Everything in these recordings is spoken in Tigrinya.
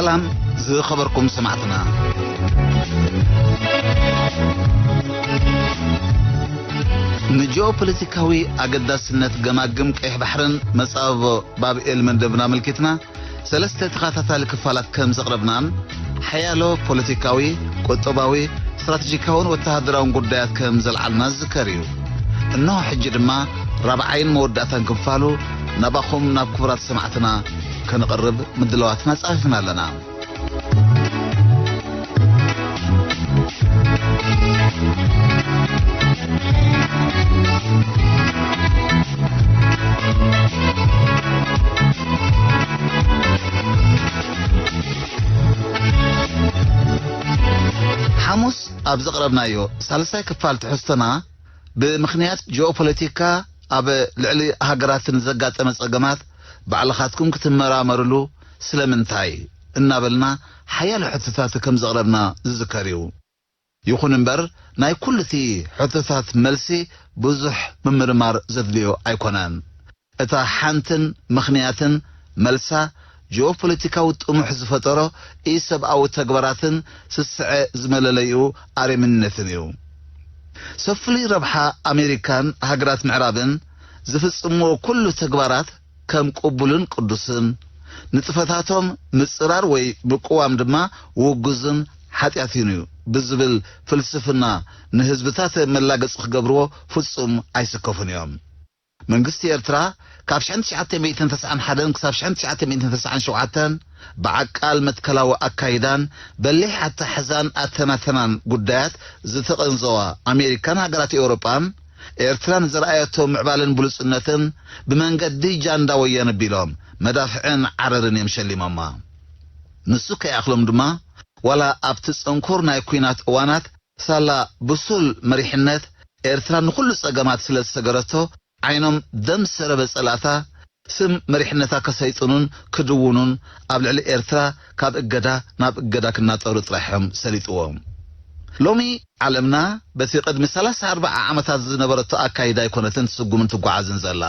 ሰላም ዝኸበርኩም ሰማዕትና። ንጂኦፖለቲካዊ ኣገዳስነት ገማግም ቀይሕ ባሕርን መጻብቦ ባብ ኤል መንደብን ኣመልኪትና ሰለስተ ተኸታታሊ ክፋላት ከም ዘቕረብናን ሓያሎ ፖለቲካዊ፣ ቁጠባዊ፣ ስትራቴጂካውን ወተሃደራውን ጉዳያት ከም ዘልዓልና ዝዝከር እዩ። እነሆ ሕጂ ድማ ራብዓይን መወዳእታን ክፋሉ ናባኹም ናብ ክቡራት ሰማዕትና ከነቕርብ ምድላዋትና ጻፊፍና ኣለና። ሓሙስ ኣብ ዘቕረብናዮ ሳልሳይ ክፋል ትሕዝቶና፣ ብምኽንያት ጂኦፖለቲካ ኣብ ልዕሊ ሃገራትን ዘጋጠመ ጸገማት ባዕልኻትኩም ክትመራመርሉ ስለምንታይ እናበልና ሓያሎ ሕቶታት ከም ዘቕረብና ዝዝከር እዩ። ይኹን እምበር፣ ናይ ኩሉ እቲ ሕቶታት መልሲ ብዙሕ ምምርማር ዘድልዮ ኣይኮነን። እታ ሓንትን ምኽንያትን መልሳ፣ ጂኦፖለቲካዊ ጥሙሕ ዝፈጠሮ ኢሰብኣዊ ተግባራትን ስስዐ ዝመለለይኡ ኣረሚንነትን እዩ። ሰብ ፍሉይ ረብሓ ኣሜሪካን ሃገራት ምዕራብን ዝፍጽምዎ ኩሉ ተግባራት ከም ቅቡልን ቅዱስን፣ ንጥፈታቶም ምጽራር ወይ ምቅዋም ድማ ውጉዝን ሓጢኣትን እዩ ብዝብል ፍልስፍና ንህዝብታት መላገጺ ክገብርዎ ፍጹም ኣይስከፉን እዮም። መንግስቲ ኤርትራ ካብ ሽሕን ትሽዓተ ሚእትን ተስዓን ሓደን ክሳብ ሽሕን ትሽዓተ ሚእትን ተስዓን ሸውዓተን ብዓቃል መትከላዊ ኣካይዳን በሊሕ ኣተሓሕዛን ኣተናተናን ጉዳያት ዝተቐንዘዋ ኣሜሪካን ሃገራት ኤውሮጳን፣ ኤርትራ ንዘርኣየቶ ምዕባለን ብሉጽነትን ብመንገዲ ጃንዳ ወያነ ኣቢሎም መዳፍዕን ዓረርን እዮም ሸሊሞማ። ንሱ ከይኣኽሎም ድማ፣ ዋላ ኣብቲ ጽንኩር ናይ ኲናት እዋናት ሳላ ብሱል መሪሕነት፣ ኤርትራ ንኹሉ ጸገማት ስለ ዝሰገረቶ፣ ዓይኖም ደም ዝሰረበ ጸላእታ ስም መሪሕነታ ከሰይጥኑን ክድውኑን ኣብ ልዕሊ ኤርትራ ካብ እገዳ ናብ እገዳ ክናጠሩ ጥራሕ እዮም ሰሊጥዎም። ሎሚ ዓለምና በቲ ቅድሚ ሰላሳ ኣርባዓ ዓመታት ዝነበረቶ ኣካይዳ ኣይኮነትን ትስጉምን ትጓዓዝን ዘላ።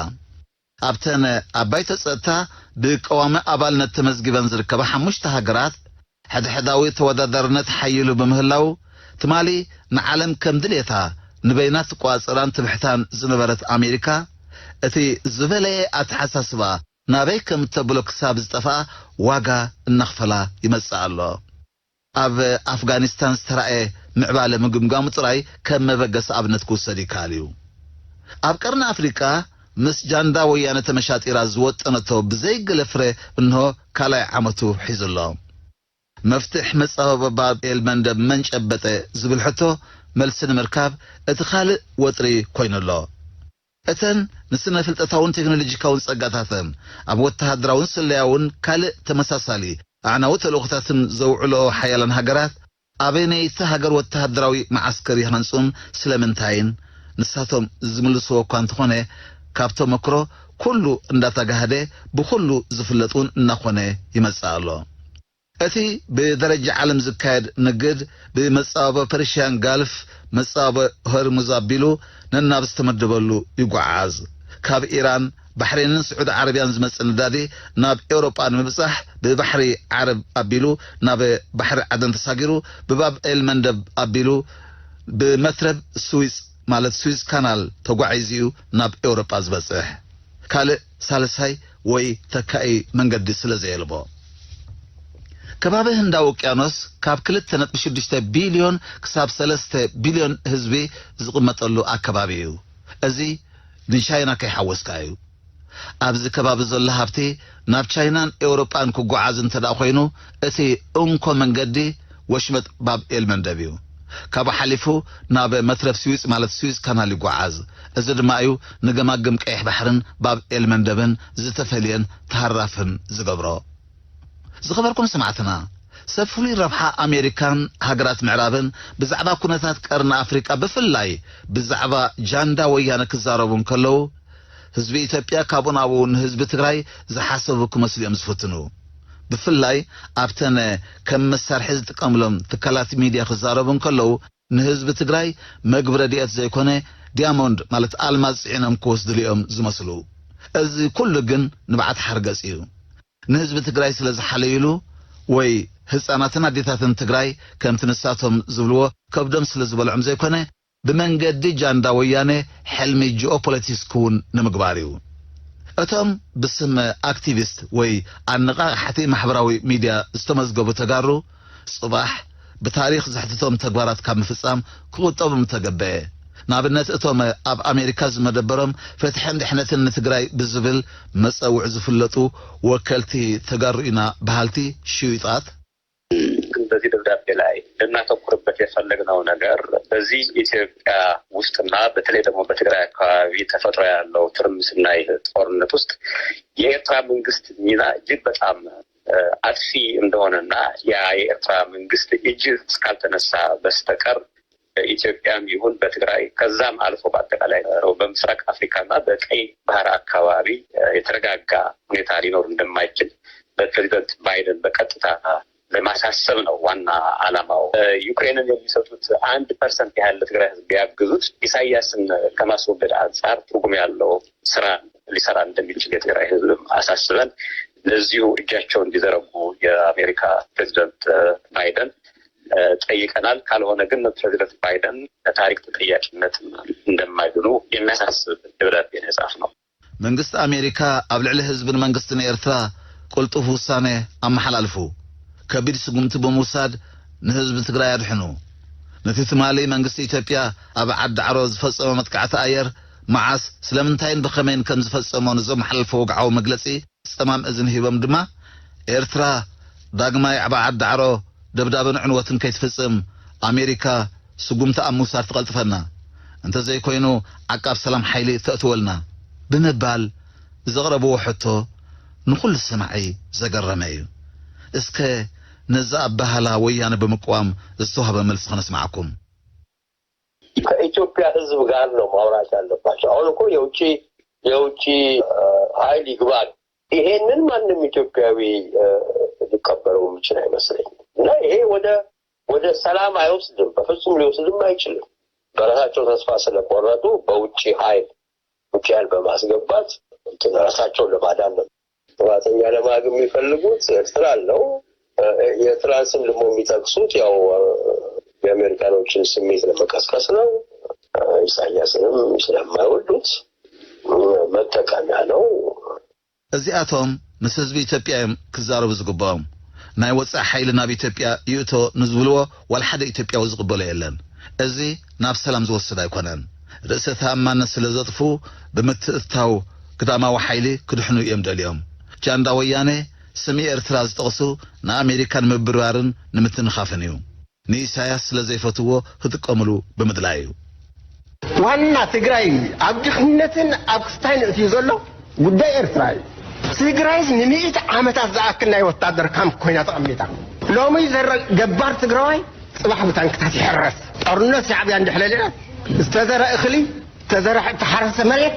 ኣብተን ኣብ ባይቶ ጸጥታ ብቀዋሚ ኣባልነት ተመዝጊበን ዝርከባ ሓሙሽተ ሃገራት፣ ሕድሕዳዊ ተወዳዳርነት ሓይሉ ብምህላው፣ ትማሊ ንዓለም ከም ድሌታ ንበይና ትቆጻጸራን ትብሕታን ዝነበረት ኣሜሪካ፣ እቲ ዝበለየ ኣተሓሳስባ ናበይ ከም እተብሎ ክሳብ ዝጠፍኣ ዋጋ እናኽፈላ ይመጽእ ኣሎ። ኣብ ኣፍጋኒስታን ዝተራእየ ምዕባለ ምግምጋሙ ጥራይ ከም መበገሲ ኣብነት ክውሰድ ይከኣል እዩ። ኣብ ቀርኒ ኣፍሪቃ ምስ ጃንዳ ወያነ ተመሻጢራ ዝወጠነቶ ብዘይገለ ፍረ እንሆ ካልኣይ ዓመቱ ሒዙ ኣሎ። መፍትሕ መጻወቢ ባብ ኤል መንደብ መን ጨበጠ ዝብል ሕቶ መልሲ ንምርካብ እቲ ካልእ ወጥሪ ኮይኑ ኣሎ። እተን ንስነ ፍልጠታውን ቴክኖሎጂካውን ጸጋታተን ኣብ ወተሃደራውን ስለያውን ካልእ ተመሳሳሊ ኣዕናዊ ተልእኾታትን ዘውዕልኦ ሓያላን ሃገራት፣ ኣበየነይቲ ሃገር ወተሃደራዊ መዓስከር ይሃንጹን ስለምንታይን ንሳቶም ዝምልስዎ እኳ እንተኾነ፣ ካብ ተመክሮ ኩሉ እንዳተጋህደ ብኹሉ ዝፍለጥ እውን እናኾነ ይመጽእ ኣሎ። እቲ ብደረጃ ዓለም ዝካየድ ንግድ ብመጻወቦ ፐርሽያን ጋልፍ፣ መጻወቦ ሆርሙዝ ኣቢሉ ነናብ ዝተመደበሉ ይጓዓዝ። ካብ ኢራን፣ ባሕሬንን ስዑዲ ዓረብያን ዝመጽእ ነዳዲ ናብ ኤውሮጳ ንምብጻሕ ብባሕሪ ዓረብ ኣቢሉ ናብ ባሕሪ ዓደን ተሳጊሩ ብባብ ኤል መንደብ ኣቢሉ ብመትረብ ስዊዝ ማለት ስዊዝ ካናል ተጓዒዙ እዩ ናብ ኤውሮጳ ዝበጽሕ። ካልእ ሳልሳይ ወይ ተካኢ መንገዲ ስለ ዘየልቦ። ከባቢ ህንዳዊ ውቅያኖስ ካብ ክልተ ነጥቢ ሽዱሽተ ቢልዮን ክሳብ ሰለስተ ቢልዮን ህዝቢ ዝቕመጠሉ ኣከባቢ እዩ። እዚ ንቻይና ከይሓወስካ እዩ። ኣብዚ ከባቢ ዘሎ ሃብቲ ናብ ቻይናን ኤውሮጳን ክጓዓዝ እንተ ደኣ ኮይኑ፣ እቲ እንኮ መንገዲ ወሽመጥ ባብ ኤል መንደብ እዩ። ካብኡ ሓሊፉ ናብ መትረብ ስዊዝ ማለት ስዊዝ ካናል ይጓዓዝ። እዚ ድማ እዩ ንገማግም ቀይሕ ባሕርን ባብ ኤል መንደብን ዝተፈልየን ተሃራፍን ዝገብሮ። ዝኸበርኩም ሰማዕትና፣ ሰብ ፍሉይ ረብሓ ኣሜሪካን ሃገራት ምዕራብን ብዛዕባ ኩነታት ቀርኒ ኣፍሪቃ፣ ብፍላይ ብዛዕባ ጃንዳ ወያነ ክዛረቡ እንከለዉ፣ ህዝቢ ኢትዮጵያ ካብኡ ናብኡ ንህዝቢ ትግራይ ዝሓሰቡ ክመስሉ እዮም ዝፍትኑ። ብፍላይ ኣብተን ከም መሳርሒ ዝጥቀምሎም ትካላት ሚድያ ክዛረቡ እንከለዉ፣ ንህዝቢ ትግራይ መግቢ ረድኤት ዘይኮነ ዲያሞንድ ማለት ኣልማዝ ጽዒኖም ክወስድሉ እዮም ዝመስሉ። እዚ ኩሉ ግን ንብዓት ሓርገጽ እዩ። ንህዝቢ ትግራይ ስለ ዝሓለዩሉ ወይ ህፃናትን ኣዴታትን ትግራይ ከምቲ ንሳቶም ዝብልዎ ከብዶም ስለ ዝበልዖም ዘይኮነ፣ ብመንገዲ ጃንዳ ወያነ ሕልሚ ጂኦፖለቲክስ ክውን ንምግባር እዩ። እቶም ብስም ኣክቲቪስት ወይ ኣነቓቓሕቲ ማሕበራዊ ሚድያ ዝተመዝገቡ ተጋሩ፣ ጽባሕ ብታሪኽ ዘሕትቶም ተግባራት ካብ ምፍጻም ክቑጠቡ ምተገበአ። ንኣብነት፣ እቶም ኣብ ኣሜሪካ ዝመደበሮም ፍትሕን ድሕነትን ንትግራይ ብዝብል መጸውዕ ዝፍለጡ ወከልቲ ተጋሩ ኢና በሃልቲ ሽዩጣት፣ በዚህ ደብዳቤ ላይ ልናተኩርበት የፈለግነው ነገር በዚህ ኢትዮጵያ ውስጥና በተለይ ደግሞ በትግራይ አካባቢ ተፈጥሮ ያለው ትርምስና ይህ ጦርነት ውስጥ የኤርትራ መንግስት ሚና እጅግ በጣም አጥፊ እንደሆነና ያ የኤርትራ መንግስት እጅ እስካልተነሳ በስተቀር በኢትዮጵያም ይሁን በትግራይ ከዛም አልፎ በአጠቃላይ በምስራቅ አፍሪካና በቀይ ባህር አካባቢ የተረጋጋ ሁኔታ ሊኖር እንደማይችል በፕሬዚደንት ባይደን በቀጥታ ለማሳሰብ ነው ዋና አላማው። ዩክሬንን የሚሰጡት አንድ ፐርሰንት ያህል ለትግራይ ህዝብ ቢያግዙት ኢሳያስን ከማስወገድ አንጻር ትርጉም ያለው ስራ ሊሰራ እንደሚችል የትግራይ ህዝብ አሳስበን ለዚሁ እጃቸው እንዲዘረጉ የአሜሪካ ፕሬዚደንት ባይደን ጠይቀናል። ካልሆነ ግን ፕሬዚደንት ባይደን ለታሪክ ተጠያቂነት እንደማይድኑ የሚያሳስብ ደብዳቤ ነው የጻፍነው። መንግስቲ ኣሜሪካ ኣብ ልዕሊ ህዝብን መንግስትን ኤርትራ ቅልጡፍ ውሳነ ኣመሓላልፉ። ከቢድ ስጉምቲ ብምውሳድ ንህዝቢ ትግራይ ኣድሕኑ። ነቲ ትማሊ መንግስቲ ኢትዮጵያ ኣብ ዓዲ ዓሮ ዝፈጸሞ መጥቃዕቲ ኣየር መዓስ፣ ስለምንታይን ብኸመይን ከም ዝፈጸሞ ንዘመሓላልፎ ወግዓዊ መግለጺ ጸማም እዝኒ ሂቦም ድማ፣ ኤርትራ ዳግማይ ኣብ ዓዲ ዓሮ ደብዳብን ዕንወትን ከይትፍጽም ኣሜሪካ ስጉምቲ ኣብ ምውሳድ ትቐልጥፈና፣ እንተዘይኮይኑ ዓቃብ ሰላም ሓይሊ ተእትወልና ብምባል ዘቕረብዎ ሕቶ ንኹሉ ሰማዒ ዘገረመ እዩ። እስከ ነዚ ኣባህላ ወያነ ብምቅዋም ዝተዋህበ መልሲ ከነስምዓኩም። ከኢትዮጵያ ህዝብ ጋር ነው ማውራት ያለባቸው። አሁን እኮ የውጭ የውጭ ኃይል ይግባ ነው። ይሄንን ማንም ኢትዮጵያዊ ሊቀበለው የሚችል አይመስለኝም። እና ይሄ ወደ ወደ ሰላም አይወስድም፣ በፍጹም ሊወስድም አይችልም። በራሳቸው ተስፋ ስለቆረጡ በውጭ ኃይል ውጭ ኃይል በማስገባት ራሳቸውን ለማዳን ነው። ጥፋተኛ ለማድረግ የሚፈልጉት ኤርትራ ነው። የኤርትራን ስም ደግሞ የሚጠቅሱት ያው የአሜሪካኖችን ስሜት ለመቀስቀስ ነው። ኢሳያስንም ስለማይወዱት መጠቀሚያ ነው። እዚኣቶም ምስ ህዝቢ ኢትዮጵያ እዮም ክዛረቡ ዝግብኦም። ናይ ወጻኢ ሓይሊ ናብ ኢትዮጵያ ይእቶ ንዝብልዎ ዋላ ሓደ ኢትዮጵያዊ ዝቕበሎ የለን። እዚ ናብ ሰላም ዝወስድ ኣይኮነን። ርእሰ ተኣማንነት ስለ ዘጥፍኡ ብምትእትታው ግዳማዊ ሓይሊ ክድሕኑ እዮም ደልዮም። ጃንዳ ወያነ ስም ኤርትራ ዝጠቕሱ ንኣሜሪካ ንምብርባርን ንምትንኻፍን እዩ። ንኢሳያስ ስለ ዘይፈትዎ ክጥቀምሉ ብምድላይ እዩ። ዋና ትግራይ ኣብ ድኽነትን ኣብ ክስታይ ንእትዩ ዘሎ ጉዳይ ኤርትራ እዩ። ትግራይስ ንሚእቲ ዓመታት ዝኣክል ናይ ወታደር ካምፕ ኮይና ተቐሚጣ። ሎሚ ዘረ ገባር ትግራዋይ ጽባሕ ብታንክታት ይሕረስ። ጦርነት ሻዕብያ እንድሕለለ ዝተዘረ እኽሊ ተዘርሐ ተሓረሰ መሬት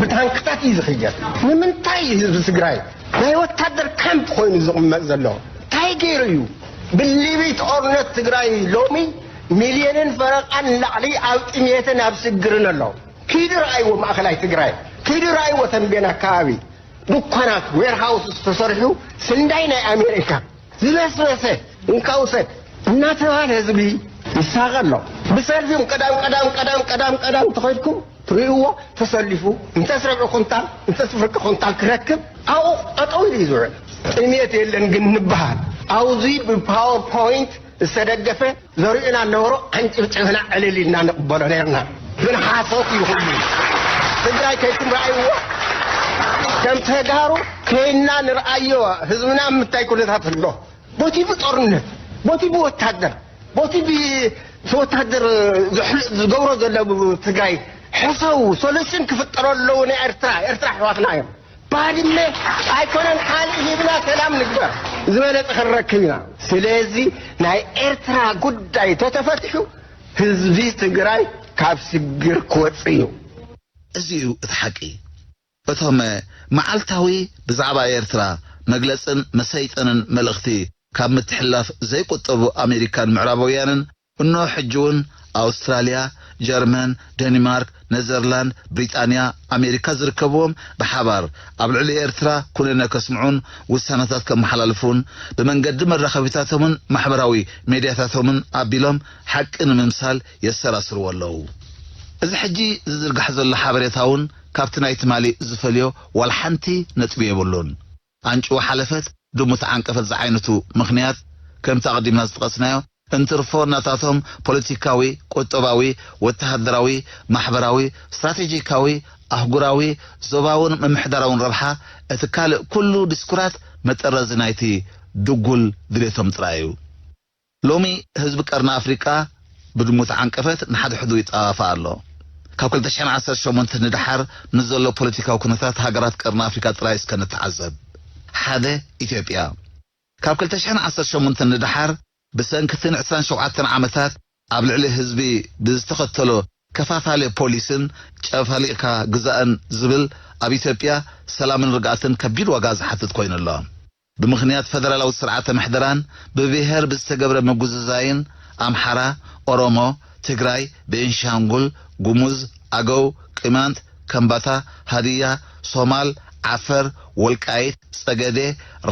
ብታንክታት እዩ ዝኽየድ። ንምንታይ ህዝቢ ትግራይ ናይ ወታደር ካምፕ ኮይኑ ዝቕመጥ ዘሎ? እንታይ ገይሩ እዩ? ብሊቢት ኦርነት ትግራይ ሎሚ ሚልዮንን ፈረቓን ንላዕሊ ኣብ ጥሜትን ኣብ ስግርን ኣሎ። ኪዱ ረኣይዎ ማእኸላይ ትግራይ፣ ኪዱ ረኣይዎ ተንቤን ኣካባቢ ድኳናት ዌርሃውስ ተሰሪሑ ስንዳይ ናይ ኣሜሪካ ዝበስበሰ እንካ ውሰድ እናተባህለ ህዝቢ ይሳቐ ኣሎ። ብሰልፊ እውን ቀዳም ቀዳም ቀዳም ቀዳም ቀዳም ተኸድኩም ትርእይዎ ተሰሊፉ እንተስ ረብዒ ኩንታል እንተስ ፍርቂ ኩንታል ክረክብ ኣብኡ ጠጠው ኢሉ እዩ ዝውዕል። ጥሜት የለን ግን ንበሃል ኣብዚ ብፓወርፖይንት ዝተደገፈ ዘርእዩና ነበሩ። ኣንጭብጭብና ዕልል ኢልና ንቕበሎ ነርና። ግን ሓሶት እዩ ኩሉ። ትግራይ ከይትም ረኣይዎ ከም ተጋሩ ከይና ንርኣዮ ህዝብና ምታይ ኩነታት ኣሎ። ቦቲ ብጦርነት ቦቲ ብወታደር ቦቲ ብወታደር ዝገብሮ ዘሎ ትግራይ ሕሰው ሶሉሽን ክፍጠሮ ኣለዎ። ናይ ኤርትራ ኤርትራ ኣሕዋትና እዮም። ባድመ ኣይኮነን ካልእ ሂብና ሰላም ንግበር ዝበለጸ ክንረክብ ኢና። ስለዚ ናይ ኤርትራ ጉዳይ ተተፈትሑ ህዝቢ ትግራይ ካብ ስግር ክወጽእ እዩ። እዚ እዩ እቲ ሓቂ። እቶም መዓልታዊ ብዛዕባ ኤርትራ መግለጽን መሰይጠንን መልእኽቲ ካብ ምትሕልላፍ ዘይቁጠቡ ኣሜሪካን ምዕራባውያንን እኖ ሕጂ እውን ኣውስትራልያ፣ ጀርመን፣ ደኒማርክ፣ ነዘርላንድ፣ ብሪጣንያ፣ ኣሜሪካ ዝርከብዎም ብሓባር ኣብ ልዕሊ ኤርትራ ኩነነ ከስምዑን ውሳነታት ከመሓላልፉን ብመንገዲ መራኸቢታቶምን ማሕበራዊ ሜድያታቶምን ኣቢሎም ሓቂ ንምምሳል የሰራስርዎ ኣለዉ። እዚ ሕጂ ዝዝርጋሕ ዘሎ ሓበሬታ እውን ካብቲ ናይ ትማሊ ዝፈልዮ ዋላ ሓንቲ ነጥቢ የብሉን። ኣንጭዋ ሓለፈት፣ ድሙ ተዓንቀፈት ዝዓይነቱ ምኽንያት፣ ከምቲ ኣቐዲምና ዝጠቐስናዮ፣ እንትርፎ ናታቶም ፖለቲካዊ፣ ቁጠባዊ፣ ወተሃደራዊ፣ ማሕበራዊ፣ ስትራቴጂካዊ፣ ኣህጉራዊ፣ ዞባውን ምምሕዳራውን ረብሓ፣ እቲ ካልእ ኩሉ ዲስኩራት መጠረዚ ናይቲ ድጉል ድሌቶም ጥራይ እዩ። ሎሚ ህዝቢ ቀርኒ ኣፍሪቃ ብድሙ ተዓንቀፈት ንሓድሕዱ ይጠፋፋእ ኣሎ። ካብ ክልተ ሽሕን ዓሰርተ ሸሞንተን ንደሓር ንዘሎ ፖለቲካዊ ኩነታት ሃገራት ቀርኒ ኣፍሪቃ ጥራይ እስከ ንተዓዘብ። ሓደ፣ ኢትዮጵያ። ካብ ክልተ ሽሕን ዓሰርተ ሸሞንተን ንደሓር ብሰንኪ እተን ዕስራን ሸውዓተን ዓመታት ኣብ ልዕሊ ህዝቢ ብዝተኸተሎ ከፋፋሊ ፖሊስን ጨፋሊቕካ ግዛእን ዝብል ኣብ ኢትዮጵያ ሰላምን ርግኣትን ከቢድ ዋጋ ዝሓትት ኮይኑ ኣሎ። ብምኽንያት ፈደራላዊ ስርዓተ ምሕደራን ብብሄር ብዝተገብረ ምጉዝዛይን ኣምሓራ፣ ኦሮሞ፣ ትግራይ፣ ቤንሻንጉል ጉሙዝ፣ ኣገው፣ ቅማንት፣ ከምባታ፣ ሃድያ፣ ሶማል፣ ዓፈር፣ ወልቃይት፣ ጸገዴ፣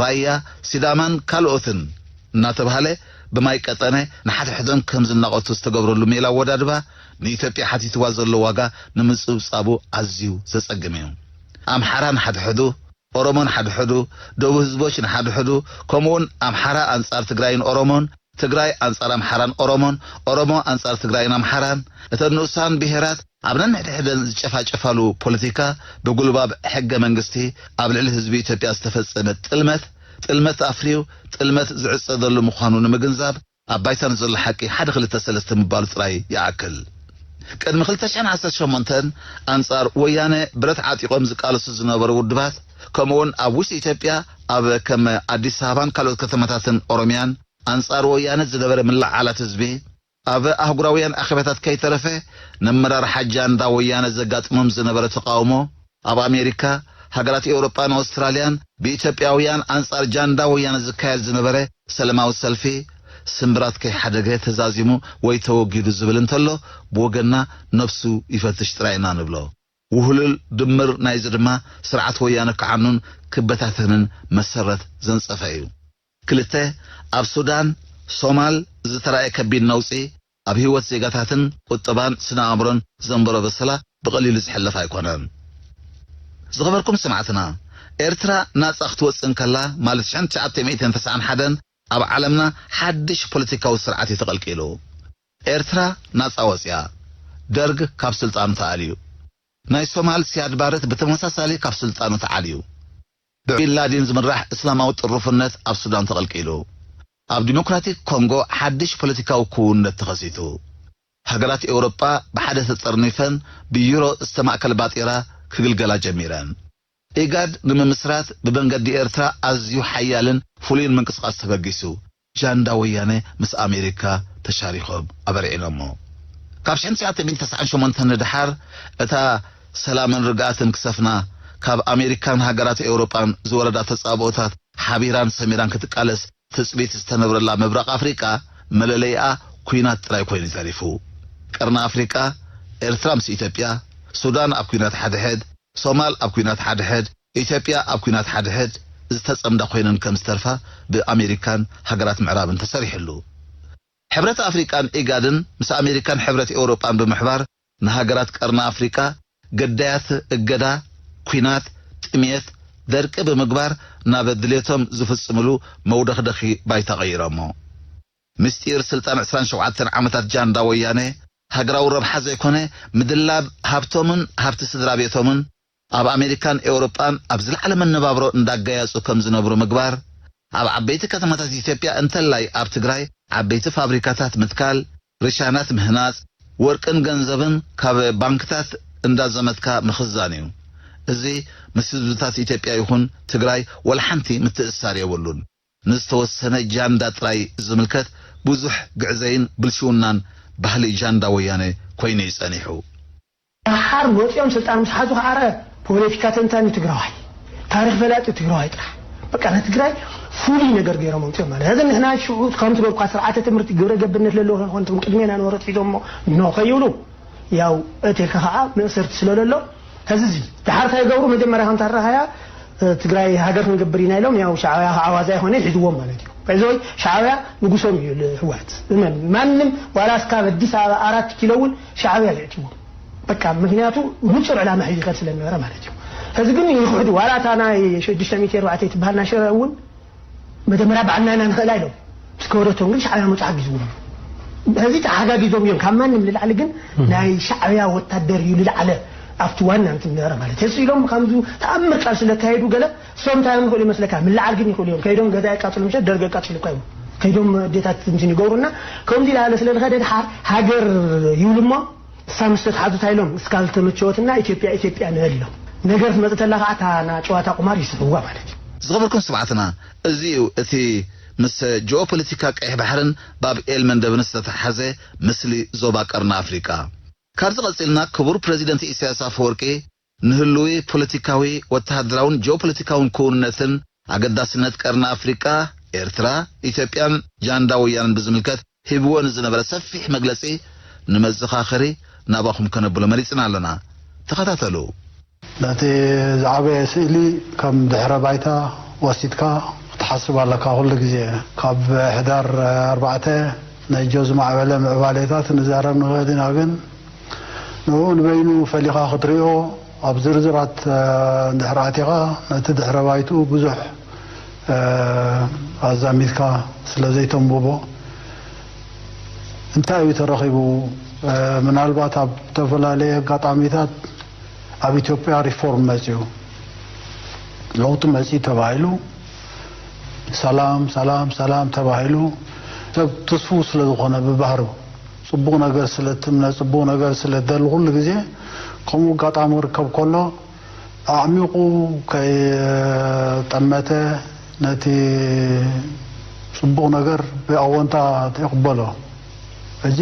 ራያ፣ ሲዳማን ካልኦትን እናተባህለ ብማይ ቀጠነ ንሓድሕዶም ከም ዝናቐቱ ዝተገብረሉ ሜላ ኣወዳድባ ንኢትዮጵያ ሓቲትዋ ዘሎ ዋጋ ንምጽብጻቡ ኣዝዩ ዘጸግም እዩ። ኣምሓራ ንሓድሕዱ፣ ኦሮሞ ንሓድሕዱ፣ ደቡብ ህዝቦች ንሓድሕዱ፣ ከምኡውን ኣምሓራ ኣንጻር ትግራይን ኦሮሞን፣ ትግራይ ኣንጻር ኣምሓራን ኦሮሞን፣ ኦሮሞ ኣንጻር ትግራይን ኣምሓራን፣ እተን ንኡሳን ብሄራት ኣብ ነንሕድሕደን ዝጨፋጨፋሉ ፖለቲካ ብጉልባብ ሕገ መንግስቲ ኣብ ልዕሊ ህዝቢ ኢትዮጵያ ዝተፈጸመ ጥልመት፣ ጥልመት ኣፍርዩ ጥልመት ዝዕጸደሉ ምዃኑ ንምግንዛብ ኣብ ባይታ ንዘሎ ሓቂ ሓደ ክልተ ሰለስተ ምባሉ ጥራይ ይኣክል። ቅድሚ ክልተ ሽሕን ዓሰርተ ሸሞንተን ኣንጻር ወያነ ብረት ዓጢቖም ዝቃለሱ ዝነበሩ ውድባት፣ ከምኡውን ኣብ ውሽጢ ኢትዮጵያ ኣብ ከም ኣዲስ ኣበባን ካልኦት ከተማታትን ኦሮምያን ኣንጻር ወያነ ዝነበረ ምልዕዓላት ህዝቢ፣ ኣብ ኣህጉራውያን ኣኼባታት ከይተረፈ ነመራርሓ ጃንዳ ወያነ ዘጋጥሞም ዝነበረ ተቓውሞ፣ ኣብ ኣሜሪካ፣ ሃገራት ኤውሮጳን ኣውስትራልያን ብኢትዮጵያውያን ኣንጻር ጃንዳ ወያነ ዝካየድ ዝነበረ ሰለማዊ ሰልፊ፣ ስምብራት ከይሓደገ ተዛዚሙ ወይ ተወጊዱ ዝብል እንተሎ፣ ብወገንና ነብሱ ይፈትሽ ጥራይ ኢና ንብሎ። ውህሉል ድምር ናይዚ ድማ ስርዓት ወያነ ክዓኑን ክበታተንን መሰረት ዘንጸፈ እዩ። ክልተ፣ ኣብ ሱዳን፣ ሶማል ዝተራእየ ከቢድ ነውጺ ኣብ ህይወት ዜጋታትን ቁጠባን ስነ ኣእምሮን ዘንበሮ በሰላ ብቐሊሉ ዝሕለፍ ኣይኮነን። ዝኸበርኩም ሰማዕትና፣ ኤርትራ ናጻ ክትወጽእ እንከላ፣ ማለት ሽሕን ትሽዓተ ሚእትን ተስዓን ሓደን፣ ኣብ ዓለምና ሓድሽ ፖለቲካዊ ስርዓት እዩ ተቐልቂሉ። ኤርትራ ናጻ ወጽያ፣ ደርግ ካብ ስልጣኑ ተኣልዩ። ናይ ሶማል ሲያድ ባረት ብተመሳሳሊ ካብ ስልጣኑ ተዓልዩ። ብቢንላዲን ዝምራሕ እስላማዊ ጥሩፍነት ኣብ ሱዳን ተቐልቂሉ። ኣብ ዲሞክራቲክ ኮንጎ ሓድሽ ፖለቲካዊ ክውንነት ተኸሲቱ። ሃገራት ኤውሮጳ ብሓደ ተጠርኒፈን ብዩሮ ዝተማእከለ ባጤራ ክግልገላ ጀሚረን። ኢጋድ ንምምስራት ብመንገዲ ኤርትራ ኣዝዩ ሓያልን ፍሉይን ምንቅስቓስ ተበጊሱ። ጃንዳ ወያነ ምስ ኣሜሪካ ተሻሪኾም ኣበርዒኖሞ። ካብ ሽሕን ትሽዓተ ሚእትን ተስዓን ሸሞንተን ንደሓር እታ ሰላምን ርግኣትን ክሰፍና ካብ ኣሜሪካን ሃገራት ኤውሮጳን ዝወረዳ ተጻብኦታት ሓቢራን ሰሚራን ክትቃለስ ትጽቢት ዝተነብረላ ምብራቕ ኣፍሪቃ መለለይኣ ኲናት ጥራይ ኮይኑ ተሪፉ። ቀርኒ ኣፍሪቃ፣ ኤርትራ ምስ ኢትዮጵያ፣ ሱዳን ኣብ ኲናት ሓድሕድ፣ ሶማል ኣብ ኲናት ሓድሕድ፣ ኢትዮጵያ ኣብ ኲናት ሓድሕድ ዝተጸምዳ ኮይነን ከም ዝተርፋ ብኣሜሪካን ሃገራት ምዕራብን ተሰሪሕሉ። ሕብረት ኣፍሪቃን ኢጋድን ምስ ኣሜሪካን ሕብረት ኤውሮጳን ብምሕባር ንሃገራት ቀርኒ ኣፍሪቃ ግዳያት እገዳ፣ ኲናት፣ ጥምየት፣ ደርቂ ብምግባር ናብ ድሌቶም ዝፍጽምሉ መውደኽደኺ ባይታ ቀይሮሞ። ምስጢር ስልጣን ዕስራን ሸውዓተን ዓመታት ጃንዳ ወያነ ሃገራዊ ረብሓ ዘይኮነ ምድላብ ሃብቶምን ሃብቲ ስድራ ቤቶምን ኣብ ኣሜሪካን ኤውሮጳን ኣብ ዝለዓለ መነባብሮ እንዳጋየጹ ከም ዝነብሩ ምግባር፣ ኣብ ዓበይቲ ከተማታት ኢትዮጵያ እንተላይ ኣብ ትግራይ ዓበይቲ ፋብሪካታት ምትካል፣ ርሻናት ምህናጽ፣ ወርቅን ገንዘብን ካብ ባንክታት እንዳዘመትካ ምኽዛን እዩ። እዚ ምስ ህዝብታት ኢትዮጵያ ይኹን ትግራይ ወላ ሓንቲ ምትእስሳር የብሉን። ንዝተወሰነ ጃንዳ ጥራይ ዝምልከት ብዙሕ ግዕዘይን ብልሽውናን ባህሊ ጃንዳ ወያነ ኮይኑ እዩ ጸኒሑ። ደሓር መፂኦም ስልጣን ምስ ሓዙ ከዓ ፖለቲካ ተንታኒ ትግራዋይ፣ ታሪክ ፈላጢ ትግራዋይ ጥራሕ። በቃ ንትግራይ ፍሉይ ነገር ገይሮም ኣምፅኦም ማለት። ሕዚ ንሕና ሽዑ ከም ዝበልኳ ስርዓተ ትምህርቲ ግብረ ገብነት ለለዎ ከይኮንኩም ቅድሜና ንወረድ ሒዞሞ ኖ ከይብሉ ያው እቴልካ ከዓ መእሰርቲ ስለለሎ፣ ከዚ እዚ ድሓር እንታይ ይገብሩ? መጀመርያ ከምታ ረሃያ ትግራይ ሃገር ክንገብር ኢና ኢሎም፣ ያው ሻዕብያ ከዓ ዋዛ ይኮነ ሒዝዎም ማለት እዩ። በዚ ሻዕብያ ንጉሶም እዩ። ህወሓት እመን፣ ማንም ዋላ እስካብ ኣዲስ ኣበባ ኣራት ኪሎ እውን ሻዕብያ የእትዎም። በቃ ምክንያቱ ንፁር ዕላማ ሒዙ ይኸድ ስለነበረ ማለት እዩ። ሕዚ ግን ይክሕዱ። ዋላ እታ ናይ ሽዱሽተ ሚእቲ ኣርባዕተ ትበሃል ናይ ሽረ እውን መጀመርያ ባዕልና ኢና ንኽእላ ኢሎም፣ ምስ ከበደቶም ግን ሻዕብያ መፅኡ ሓጊዝዎም። ሕዚ ተሓጋጊዞም እዮም ካብ ማንም ንላዕሊ። ግን ናይ ሻዕብያ ወታደር እዩ ንላዕለ ኣብቲ ዋና እንትን ነበረ ማለት እዩ። ሕዚ ኢሎም ከምዚ ተኣምር ቃል ስለካየዱ ገለ እሶም እንታይ እዮም ይኽእሉ ይመስለካ? ምልዓል ግን ይኽእሉ እዮም። ከይዶም ገዛ የቃፅሉ ምሸት ደርገ የቃፅሉ እኳ እዮም። ከይዶም ኣዴታት እንትን ይገብሩና። ከምዚ ኢላለ ስለ ዝኸደ ድሓር ሃገር ይብሉ እሞ እሳ ምስ ተትሓዙ እንታይ ኢሎም? እስካ ዝተመቸወትና ኢትዮጵያ ኢትዮጵያ ንበል ኢሎም። ነገር ትመፅእ ተላ ከዓ እታ ና ጨዋታ ቁማር ይስሕዋ ማለት እዩ። ዝኸበርኩም ሰማዕትና፣ እዚ እዩ እቲ ምስ ጂኦፖለቲካ ቀይሕ ባሕርን ባብ ኤል መንደብን ዝተተሓሓዘ ምስሊ ዞባ ቀርኒ ኣፍሪቃ። ካብዚ ቀጺልና ክቡር ፕረዚደንት ኢሳያስ ኣፈወርቂ ንህሉዊ ፖለቲካዊ፣ ወተሃደራውን ጂኦፖለቲካውን ክውንነትን ኣገዳስነት ቀርኒ ኣፍሪቃ፣ ኤርትራ፣ ኢትዮጵያን ጃንዳ ወያነን ብዝምልከት ሂብዎ ንዝነበረ ሰፊሕ መግለጺ ንመዘኻኸሪ ናባኹም ከነብሎ መሪጽና ኣለና። ተኸታተሉ። ነቲ ዝዓበየ ስእሊ ከም ድሕረ ባይታ ወሲድካ ክትሓስብ ኣለካ ኩሉ ግዜ። ካብ ሕዳር ኣርባዕተ ነጆ ዝማዕበለ ምዕባሌታት ንዛረብ ንኽእል ኢና፣ ግን ንኡ ንበይኑ ፈሊኻ ክትሪኦ ኣብ ዝርዝራት እንድሕር ኣቲኻ ነቲ ድሕረ ባይትኡ ብዙሕ ኣዛሚድካ ስለ ዘይተንብቦ እንታይ እዩ ተረኺቡ? ምናልባት ኣብ ዝተፈላለየ ኣጋጣሚታት ኣብ ኢትዮጵያ ሪፎርም መፅዩ፣ ለውጢ መፅዩ ተባሂሉ፣ ሰላም ሰላም ሰላም ተባሂሉ፣ ሰብ ትስፉው ስለ ዝኾነ ብባህሩ ፅቡቕ ነገር ስለ ትምነ፣ ፅቡቕ ነገር ስለ ደሊ ኩሉ ግዜ ከምኡ ኣጋጣሚ ክርከብ ከሎ ኣዕሚቑ ከይጠመተ ነቲ ጽቡቕ ነገር ብኣወንታ ይቕበሎ። ሕጂ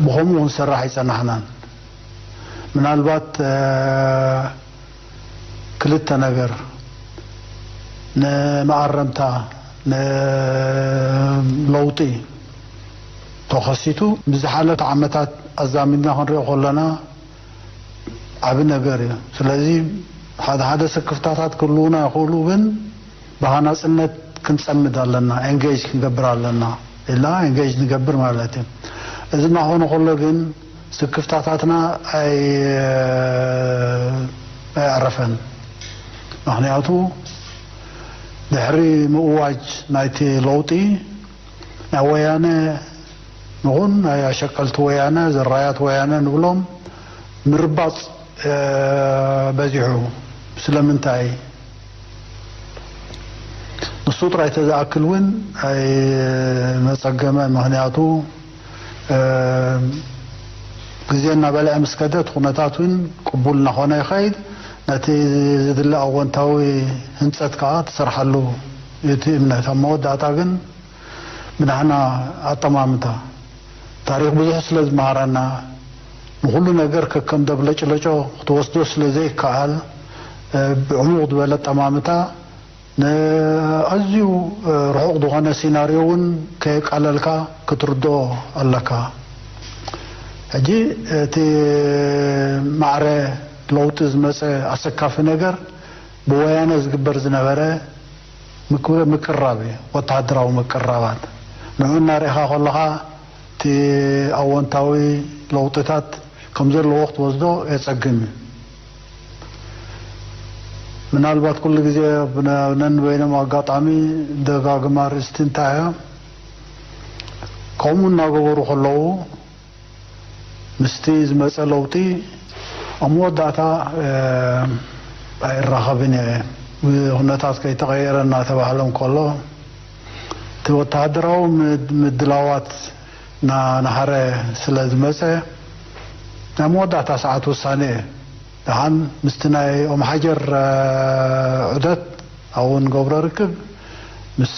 ብኸምኡ ክንሰርሕ ኣይጸናሕናን። ምናልባት ክልተ ነገር ንመኣረምታ ንለውጢ ተኸሲቱ ምስ ዝሓለፈ ዓመታት ኣዛሚድና ክንሪኦ ከለና ዓቢ ነገር እዩ። ስለዚ ሓደ ሓደ ስክፍታታት ክህልዉና ይኽእሉ፣ ግን ብሃናጽነት ክንጸምድ ኣለና፣ ኤንጌጅ ክንገብር ኣለና ኢልና ኤንጌጅ ንገብር ማለት እዩ። እዚ እናኾነ ከሎ ግን ስክፍታታትና ኣይ ኣየዕረፈን። ምኽንያቱ ድሕሪ ምእዋጅ ናይቲ ለውጢ ናይ ወያነ ንኹን ናይ ኣሸቀልቲ ወያነ ዘራያት ወያነ ንብሎም ምርባጽ በዚሑ። ስለምንታይ ንሱ ጥራይ ተዝኣክል እውን ኣይመጸገመ። ምኽንያቱ ግዜ እናበልዐ ምስ ከደ እቲ ኩነታት እውን ቅቡል እናኾነ ይኸይድ። ነቲ ዝድለ ኣወንታዊ ህንጸት ከዓ ትሰርሓሉ እቲ እምነት ኣብ መወዳእታ ግን ብናህና ኣጠማምታ ታሪኽ ብዙሕ ስለ ዝመሃረና ንኹሉ ነገር ከከም ደብለጭለጮ ክትወስዶ ስለ ዘይከኣል ብዕሙቕ ዝበለ ኣጠማምታ ንኣዝዩ ርሑቕ ዝኾነ ሲናርዮ እውን ከየቃለልካ ክትርድኦ ኣለካ። ሕጂ እቲ ማዕረ ለውጢ ዝመፀ ኣሰካፊ ነገር ብወያነ ዝግበር ዝነበረ ምቅራብ እዩ፣ ወተሃደራዊ ምቅራባት። ንዑ እናርኢኻ ከለኻ እቲ ኣወንታዊ ለውጥታት ከም ዘለዎ ክትወስዶ የጸግም እዩ። ምናልባት ኩሉ ግዜ ነንበይኖም ኣጋጣሚ ደጋግማ ኣርእስቲ እንታይ እያ ከምኡ እናገበሩ ከለዉ ምስቲ ዝመፀ ለውጢ ኣብ መወዳእታ ኣይራኸብን እየ ኩነታት ከይተቐየረ እናተባህለ እንከሎ እቲ ወተሃደራዊ ምድላዋት እናናሃረ ስለ ዝመፀ ናይ መወዳእታ ሰዓት ውሳነ እየ ደሓን ምስቲ ናይ ኦም ሓጀር ዑደት ኣብኡ ንገብሮ ርክብ ምስ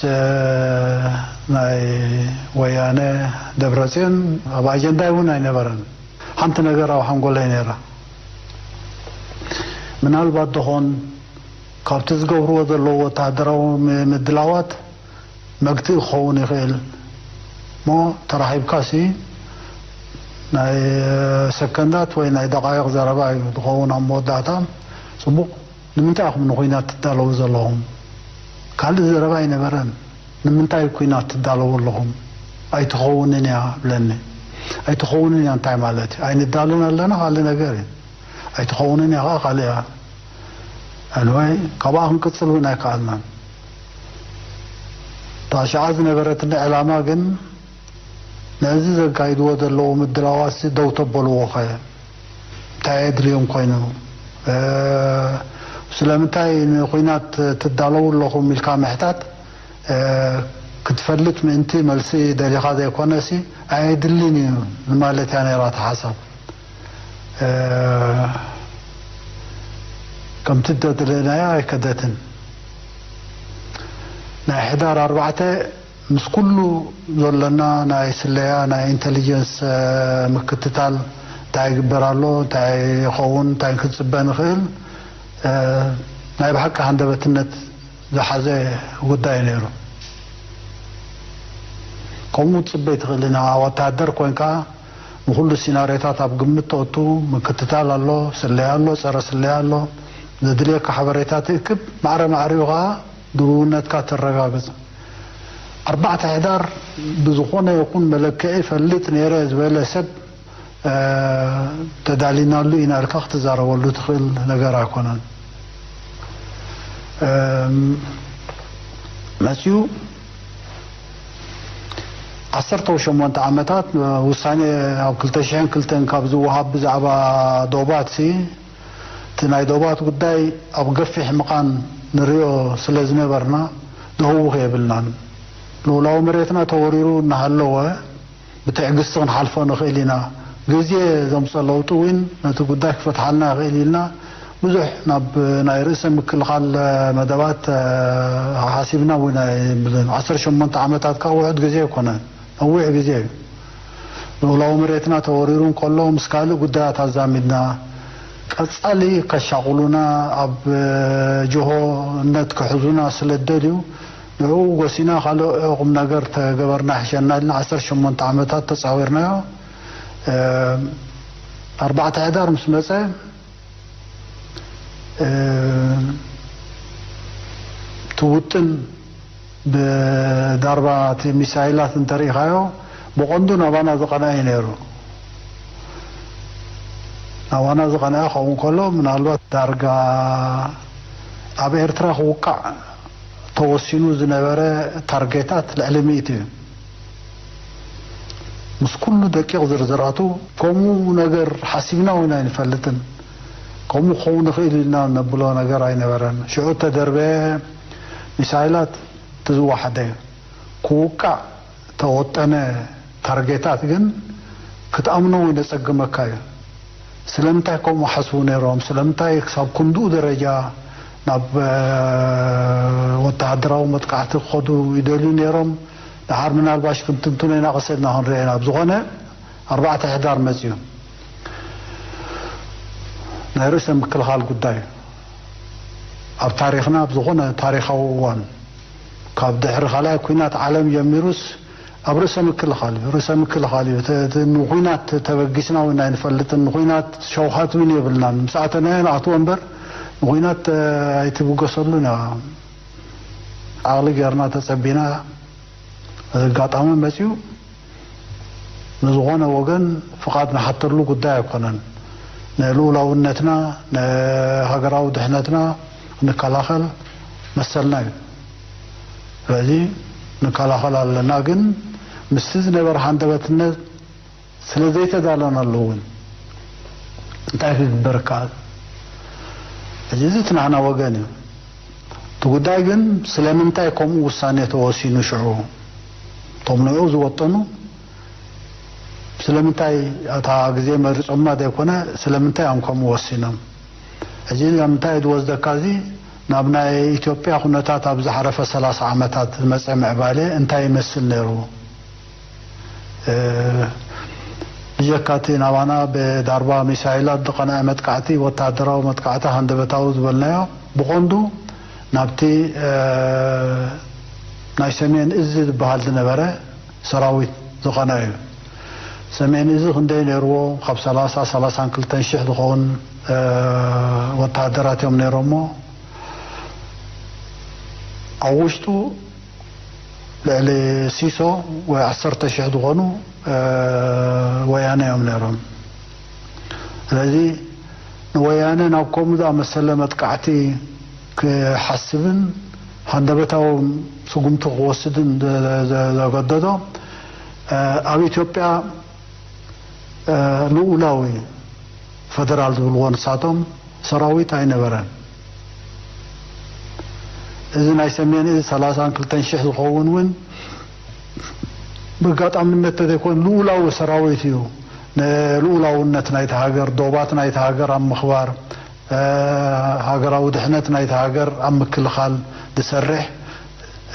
ናይ ወያነ ደብረፅዮን ኣብ ኣጀንዳይ እውን ኣይነበረን። ሓንቲ ነገር ኣብ ሓንጎለይ ነይራ። ምናልባት ደኾን ካብቲ ዝገብርዎ ዘለዉ ወተሃደራዊ ምድላዋት መግትኢ ክኸውን ይኽእል እሞ ተራኺብካሲ ናይ ሰከንዳት ወይ ናይ ደቓይቕ ዘረባ እዩ ዝኸውን ኣብ መወዳእታ። ጽቡቕ፣ ንምንታይ ኢኹም ንኹናት ትዳለዉ ዘለኹም? ካልእ ዘረባ ኣይነበረን። ንምንታይ ኩናት ትዳለዉ ኣለኹም? ኣይትኸውንን እያ ብለኒ። ኣይትኸውንን እያ እንታይ ማለት እዩ? ኣይንዳሎን ኣለና ካልእ ነገር እዩ። ኣይትኸውንን እያ ከዓ ካልእ እያ። ኣንወይ ካብኣ ክንቅጽል እውን ኣይከኣልናን። እታ ሽዓ ዝነበረትኒ ዕላማ ግን ነዚ ዘካይድዎ ዘለዉ ምድላዋትሲ ደው ተበልዎ ኸ? እንታይ የድልዮም ኮይኑ? ስለምንታይ ንኹናት ትዳለዉ ኣለኹም ኢልካ ምሕታት ክትፈልጥ ምእንቲ መልሲ ደሊኻ ዘይኮነሲ ኣየድልን እዩ ንማለት እያ ነይራ እታ ሓሳብ። ከምቲ ደድለናዮ ኣይከደትን። ናይ ሕዳር ኣርባዕተ ምስ ኩሉ ዘሎና ናይ ስለያ ናይ ኢንተሊጀንስ ምክትታል እንታይ ይግበር ኣሎ እንታይ ይኸውን እንታይ ክንፅበ ንኽእል ናይ ብሓቂ ሃንደበትነት ዝሓዘ ጉዳይ ነይሩ። ከምኡ ትፅበይ ትኽእል ኢና ወታደር ኮንካ ንኹሉ ሲናርዮታት ኣብ ግምት ተእቱ ምክትታል ኣሎ፣ ስለያ ኣሎ፣ ፀረ ስለያ ኣሎ፣ ዘድልየካ ሓበሬታ ትእክብ፣ ማዕረ ማዕሪኡ ከዓ ድውነትካ ተረጋግፅ። ኣርባዕተ ሕዳር ብዝኾነ ይኹን መለክዒ ፈልጥ ነይረ ዝበለ ሰብ ተዳሊናሉ ኢና ኢልካ ክትዛረበሉ ትኽእል ነገር ኣይኮነን። መፅዩ ዓሰርተ ሸሞንተ ዓመታት ውሳኔ ኣብ ክልተ ሽሕን ክልተን ካብ ዝወሃብ ብዛዕባ ዶባት ሲ እቲ ናይ ዶባት ጉዳይ ኣብ ገፊሕ ምቓን ንሪኦ ስለ ዝነበርና ዘህውኽ የብልናን። ልኡላዊ መሬትና ተወሪሩ እናሃለወ ብትዕግስቲ ክንሓልፎ ንኽእል ኢና። ግዜ ዘምፀ ለውጢ እውን ነቲ ጉዳይ ክፈትሓልና ይኽእል ኢልና ብዙሕ ናብ ናይ ርእሰ ምክልኻል መደባት ሓሲብና እውን ኣይንብልን። ዓሰርተ ሸሞንተ ዓመታት ከዓ ውሑድ ግዜ ኣይኮነን፣ ነዊሕ ግዜ እዩ። ልኡላዊ መሬትና ተወሪሩ እንከሎ ምስ ካልእ ጉዳያት ኣዛሚድና ቀፃሊ ከሻቑሉና ኣብ ጅሆነት ክሕዙና ስለ ደልዩ ንዕኡ ጎሲና ካልእ ቁም ነገር ተገበርና ይሕሸና ኢልና ዓሰርተ ሸሞንተ ዓመታት ተፃዊርናዮ። ኣርባዕተ ሕዳር ምስ መፀ እቲ ውጥን ብዳርባ እቲ ሚሳይላት እንተሪኢኻዮ ብቐንዱ ናባና ዝቐንዐ እዩ ነይሩ። ናባና ዝቐንዐ ክኸውን ከሎ ምናልባት ዳርጋ ኣብ ኤርትራ ክውቃዕ ተወሲኑ ዝነበረ ታርጌታት ልዕሊ ሚእቲ እዩ። ምስ ኩሉ ደቂቕ ዝርዝራቱ ከምኡ ነገር ሓሲብና እውን ኣይንፈልጥን። ከምኡ ክኸውን ይኽእል ኢልና ነብሎ ነገር ኣይነበረን። ሽዑ እተደርበየ ሚሳይላት እቲ ዝወሓደ እዩ። ክውቃዕ ተወጠነ ታርጌታት ግን ክትኣምኖ እውን የጸግመካ እዩ። ስለምንታይ ከምኡ ሓስቡ ነይሮም? ስለምንታይ ክሳብ ክንድኡ ደረጃ ናብ ወተሃደራዊ መጥቃዕቲ ክኸዱ ይደልዩ ነይሮም? ደሓር ምናልባሽ ክንትንትኖ ኢና ቀስ ኢልና ክንሪኦ ኢና። ብዝኾነ ኣርባዕተ ሕዳር መፅዩ ናይ ርእሰ ምክልኻል ጉዳይ ኣብ ታሪኽና ብዝኾነ ታሪኻዊ እዋን ካብ ድሕሪ ካልኣይ ኩናት ዓለም ጀሚሩስ ኣብ ርእሰ ምክልኻል እዩ። ርእሰ ምክልኻል እዩ። ንኹናት ተበጊስና እውን ኣይንፈልጥን። ንኹናት ሸውሃት እውን የብልናን። ምስ ኣተናዮ ንኣትዎ እምበር ንኹናት ኣይትብገሰሉን እያ። ዓቕሊ ጌርና ተጸቢና ኣጋጣሚ መጺኡ ንዝኾነ ወገን ፍቓድ ንሓተሉ ጉዳይ ኣይኮነን። ንልኡላውነትና ንሃገራዊ ድሕነትና ንከላኸል መሰልና እዩ። ስለዚ ንከላኸል ኣለና። ግን ምስቲ ዝነበረ ሃንደበትነት ስለ ዘይተዳለናሉ እውን እንታይ ክግበር ይከኣል? ሕጂ እዚ እቲ ናህና ወገን እዩ። እቲ ጉዳይ ግን ስለምንታይ ከምኡ ውሳኔ ተወሲኑ ሽዑ እቶም ንዕኡ ዝወጠኑ ስለምንታይ እታ ግዜ መሪጾማ ዘይኮነ ስለምንታይ እዮም ከምኡ ወሲኖም? ሕጂ ንምንታይ ዝወስደካ እዚ ናብ ናይ ኢትዮጵያ ኩነታት ኣብ ዝሓለፈ ሰላሳ ዓመታት ዝመጸ ምዕባለ እንታይ ይመስል ነይሩ? ብጀካ እቲ ናባና ብዳርባ ሚሳይላት ዝቐንዐ መጥቃዕቲ ወታደራዊ መጥቃዕቲ ሃንደበታዊ ዝበልናዮ ብቐንዱ ናብቲ ናይ ሰሜን እዝ ዝበሃል ዝነበረ ሰራዊት ዝቐንዐ እዩ። ሰሜን እዚ ክንደይ ነይርዎ? ካብ ሰላሳ፣ ሰላሳን ክልተን ሽሕ ዝኸውን፣ እ፣ ወተሃደራት እዮም ነይሮሞ። ኣብ ውሽጡ ልዕሊ ሲሶ ወይ ዓሰርተ ሽሕ ዝኾኑ፣ እ፣ ወያነ እዮም ነይሮም። ስለዚ ንወያነ ናብ ከምኡ ዝኣመሰለ መጥቃዕቲ ክሓስብን ሃንደበታዊ ስጉምቲ ክወስድን ዘ-፣ ዘ-፣ ዘገደዶ፣ እ፣ ኣብ ኢትዮጵያ፣ እ፣ ልኡላዊ ፈደራል ዝብልዎ ንሳቶም ሰራዊት ኣይነበረን። እዚ ናይ ሰሜን እዚ ሰላሳን ክልተን ሽሕ ዝኸውን እውን ብኣጋጣሚነት ተዘይኮነ ልኡላዊ ሰራዊት እዩ። ንልኡላውነት ናይቲ ሃገር፣ ዶባት ናይቲ ሃገር ኣብ ምኽባር፣ እ፣ ሃገራዊ ድሕነት ናይቲ ሃገር ኣብ ምክልኻል ዝሰርሕ፣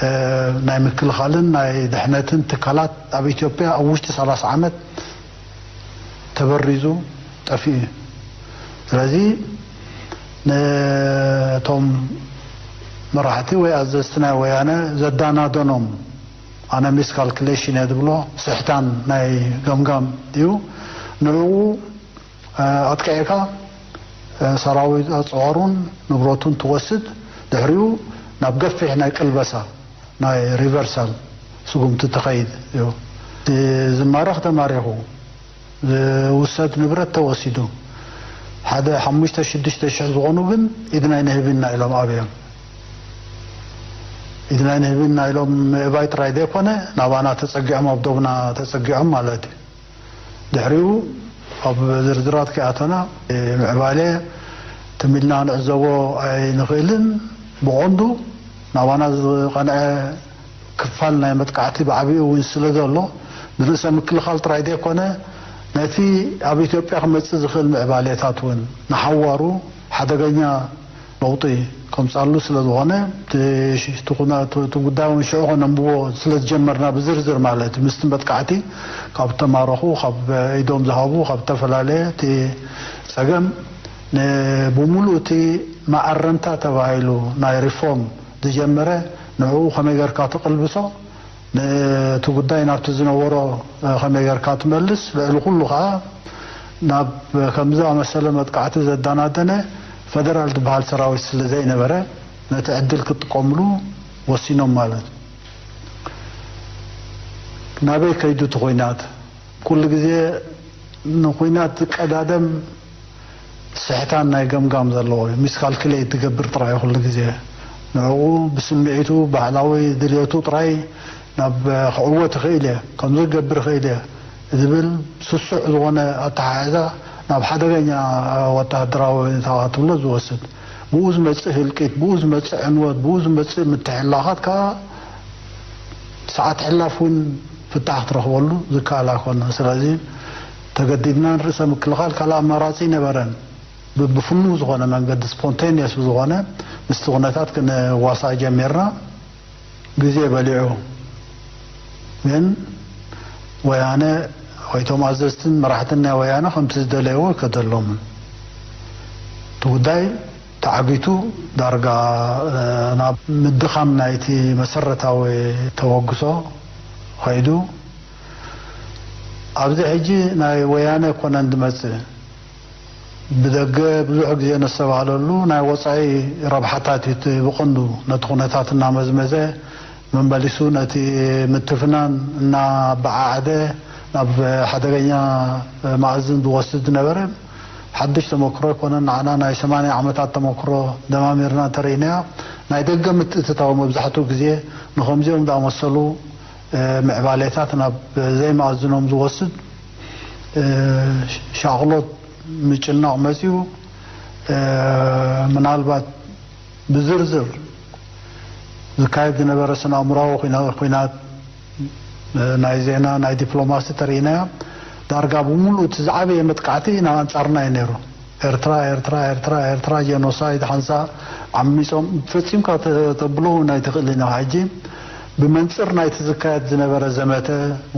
እ፣ ናይ ምክልኻልን ናይ ድሕነትን ትካላት ኣብ ኢትዮጵያ ኣብ ውሽጢ ሰላሳ ዓመት ተበሪዙ ጠፊኡ እዩ። ስለዚ ነቶም መራሕቲ ወይ ኣዘዝቲ ናይ ወያነ ዘዳናደኖም፣ ኣነ ሚስ ካልኩሌሽን እየ ዝብሎ፣ ስሕታን ናይ ገምጋም እዩ። ንዕኡ፣ እ፣ ኣጥቂዕካ፣ እ፣ ሰራዊት ኣፅዋሩን ንብረቱን ትወስድ፣ ድሕሪኡ ናብ ገፊሕ ናይ ቅልበሳ፣ ናይ ሪቨርሳል ስጉምቲ ትኸይድ እዩ። እቲ ዝማረኽ ተማሪኹ፣ ዝውሰድ ንብረት ተወሲዱ። ሓደ ሓሙሽተ ሽዱሽተ ሽሕ ዝኾኑ ግን ኢድና ኣይንህብን ኢና ኢሎም ኣብዮም። ኢድና ኣይንህብን ኢና ኢሎም ምእባይ ጥራይ ዘይኮነ፣ ናባና ተጸጊዖም፣ ኣብ ዶብና ተጸጊዖም ማለት እዩ። ድሕሪኡ ኣብ ዝርዝራት ከይኣተና፣ ምዕባለ ትም ኢልና ንዕዘቦ ኣይንኽእልን። ብቐንዱ ናባና ዝቐንዐ ክፋል ናይ መጥቃዕቲ ብዓቢኡ እውን ስለ ዘሎ፣ ንርእሰ ምክልኻል ጥራይ ዘይኮነ፣ ነቲ ኣብ ኢትዮጵያ ክመጽእ ዝኽእል ምዕባሌታት እውን ንሓዋሩ ሓደገኛ ለውጢ ከምጻሉ ስለ ዝኾነ፣ እቲ ሽ-፣ እቲ ኩነ-፣ እቲ፣ እቲ ጉዳይ እውን ሽዑ ከነንብቦ ስለ ዝጀመርና ብዝርዝር ማለት እዩ፣ ምስቲ መጥቃዕቲ ካብ ተማረኹ፣ ካብ ኢዶም ዝሃቡ፣ ካብ ዝተፈላለየ እቲ ጸገም ን-፣ ብምሉእ እቲ መኣረምታ ተባሂሉ ናይ ሪፎርም ዝጀመረ ንዕኡ ከመይ ጌርካ ትቕልብሶ፣ ነቲ ጉዳይ ናብቲ ዝነበሮ፣ እ፣ ከመይ ጌርካ ትመልስ፣ ልዕሊ ኩሉ ኸኣ ናብ ከምዚ ኣመሰለ መጥቃዕቲ ዘዳናደነ ፈደራል ዝበሃል ሰራዊት ስለ ዘይነበረ፣ ነቲ ዕድል ክጥቀምሉ ወሲኖም ማለት እዩ። ናበይ ከይዱ እቲ ኹናት? ኩሉ ግዜ ንኹናት ዝቀዳደም ስሕታን ናይ ገምጋም ዘለዎ እዩ። ሚስካልኩሌት ዝገብር ጥራይ እዩ ኩሉ ግዜ። ንዕኡ ብስምዒቱ፣ ባህላዊ ድልየቱ ጥራይ ናብ ክዕወት ይኽእል እየ፣ ከምዚ ክገብር ይኽእል እየ ዝብል ስሱዕ ዝኾነ ኣተሓሕዛ ናብ ሓደገኛ ወተሃደራዊ ተባትብሎ ዝወስድ። ብኡ ዝመጽእ ህልቂት፣ ብኡ ዝመጽእ ዕንወት፣ ብኡ ዝመጽእ ምትሕልላኻት ከኣ ሰዓት ሕላፍ እውን ፍታሕ ክትረኽበሉ ዝከኣል ኣይኮነን። ስለዚ ተገዲድና ንርእሰ ምክልኻል ካልእ ኣማራጺ ኣይነበረን። ብ-፣ ብፍኑው ዝኾነ መንገዲ፣ ስፖንቴንየስ ብዝኾነ ምስቲ ኩነታት ክንዋሳእ ጀሚርና። ግዜ በሊዑ ግን ወያነ ወይ እቶም ኣዘዝትን መራሕትን ናይ ወያነ ከምቲ ዝደለይዎ ኣይከደሎምን። እቲ ጉዳይ ተዓጊቱ ዳርጋ፣ እ፣ ናብ ምድኻም ናይቲ መሰረታዊ ተበግሶ ኸይዱ። ኣብዚ ሕጂ ናይ ወያነ ኣይኮነን ዝመጽእ። ብደገ ብዙሕ ግዜ ነስተባህለሉ ናይ ወጻኢ ረብሓታት እዩ እቲ ብቐንዱ ነቲ ኩነታት እናመዝመዘ መመሊሱ ነቲ ምትፍናን እናበዓዕደ ናብ ሓደገኛ መኣዝን ዝወስድ ዝነበረ ሓድሽ ተመክሮ ኣይኮነን። ንዓና ናይ ሰማንያ ዓመታት ተመክሮ ደማሚርና እንተርኢናዮ፣ ናይ ደገ ምትእትታው መብዛሕትኡ ግዜ ንኸምዚኦም ዝኣመሰሉ፣ እ፣ ምዕባሌታት ናብ ዘይመኣዝኖም ዝወስድ፣ እ፣ ሻቕሎት ምጭናቕ መጺኡ፣ እ፣ ምናልባት ብዝርዝር ዝካየድ ዝነበረ ስነ ኣእምሮኣዊ ኩና-፣ ኩናት፣ እ፣ ናይ ዜና፣ ናይ ዲፕሎማሲ ተርኢናዮ፣ ዳርጋ ብምሉእ እቲ ዝዓበየ መጥቃዕቲ ናብ ኣንጻርና እዩ ነይሩ። ኤርትራ፣ ኤርትራ፣ ኤርትራ፣ ኤርትራ፣ ጄኖሳይድ፣ ሓንሳእ ዓሚጾም ፈጺምካ ተ-፣ ተብሎ እውን ኣይትኽእልን ኢኻ። ሕጂ ብመንጽር ናይቲ ዝካየድ ዝነበረ ዘመተ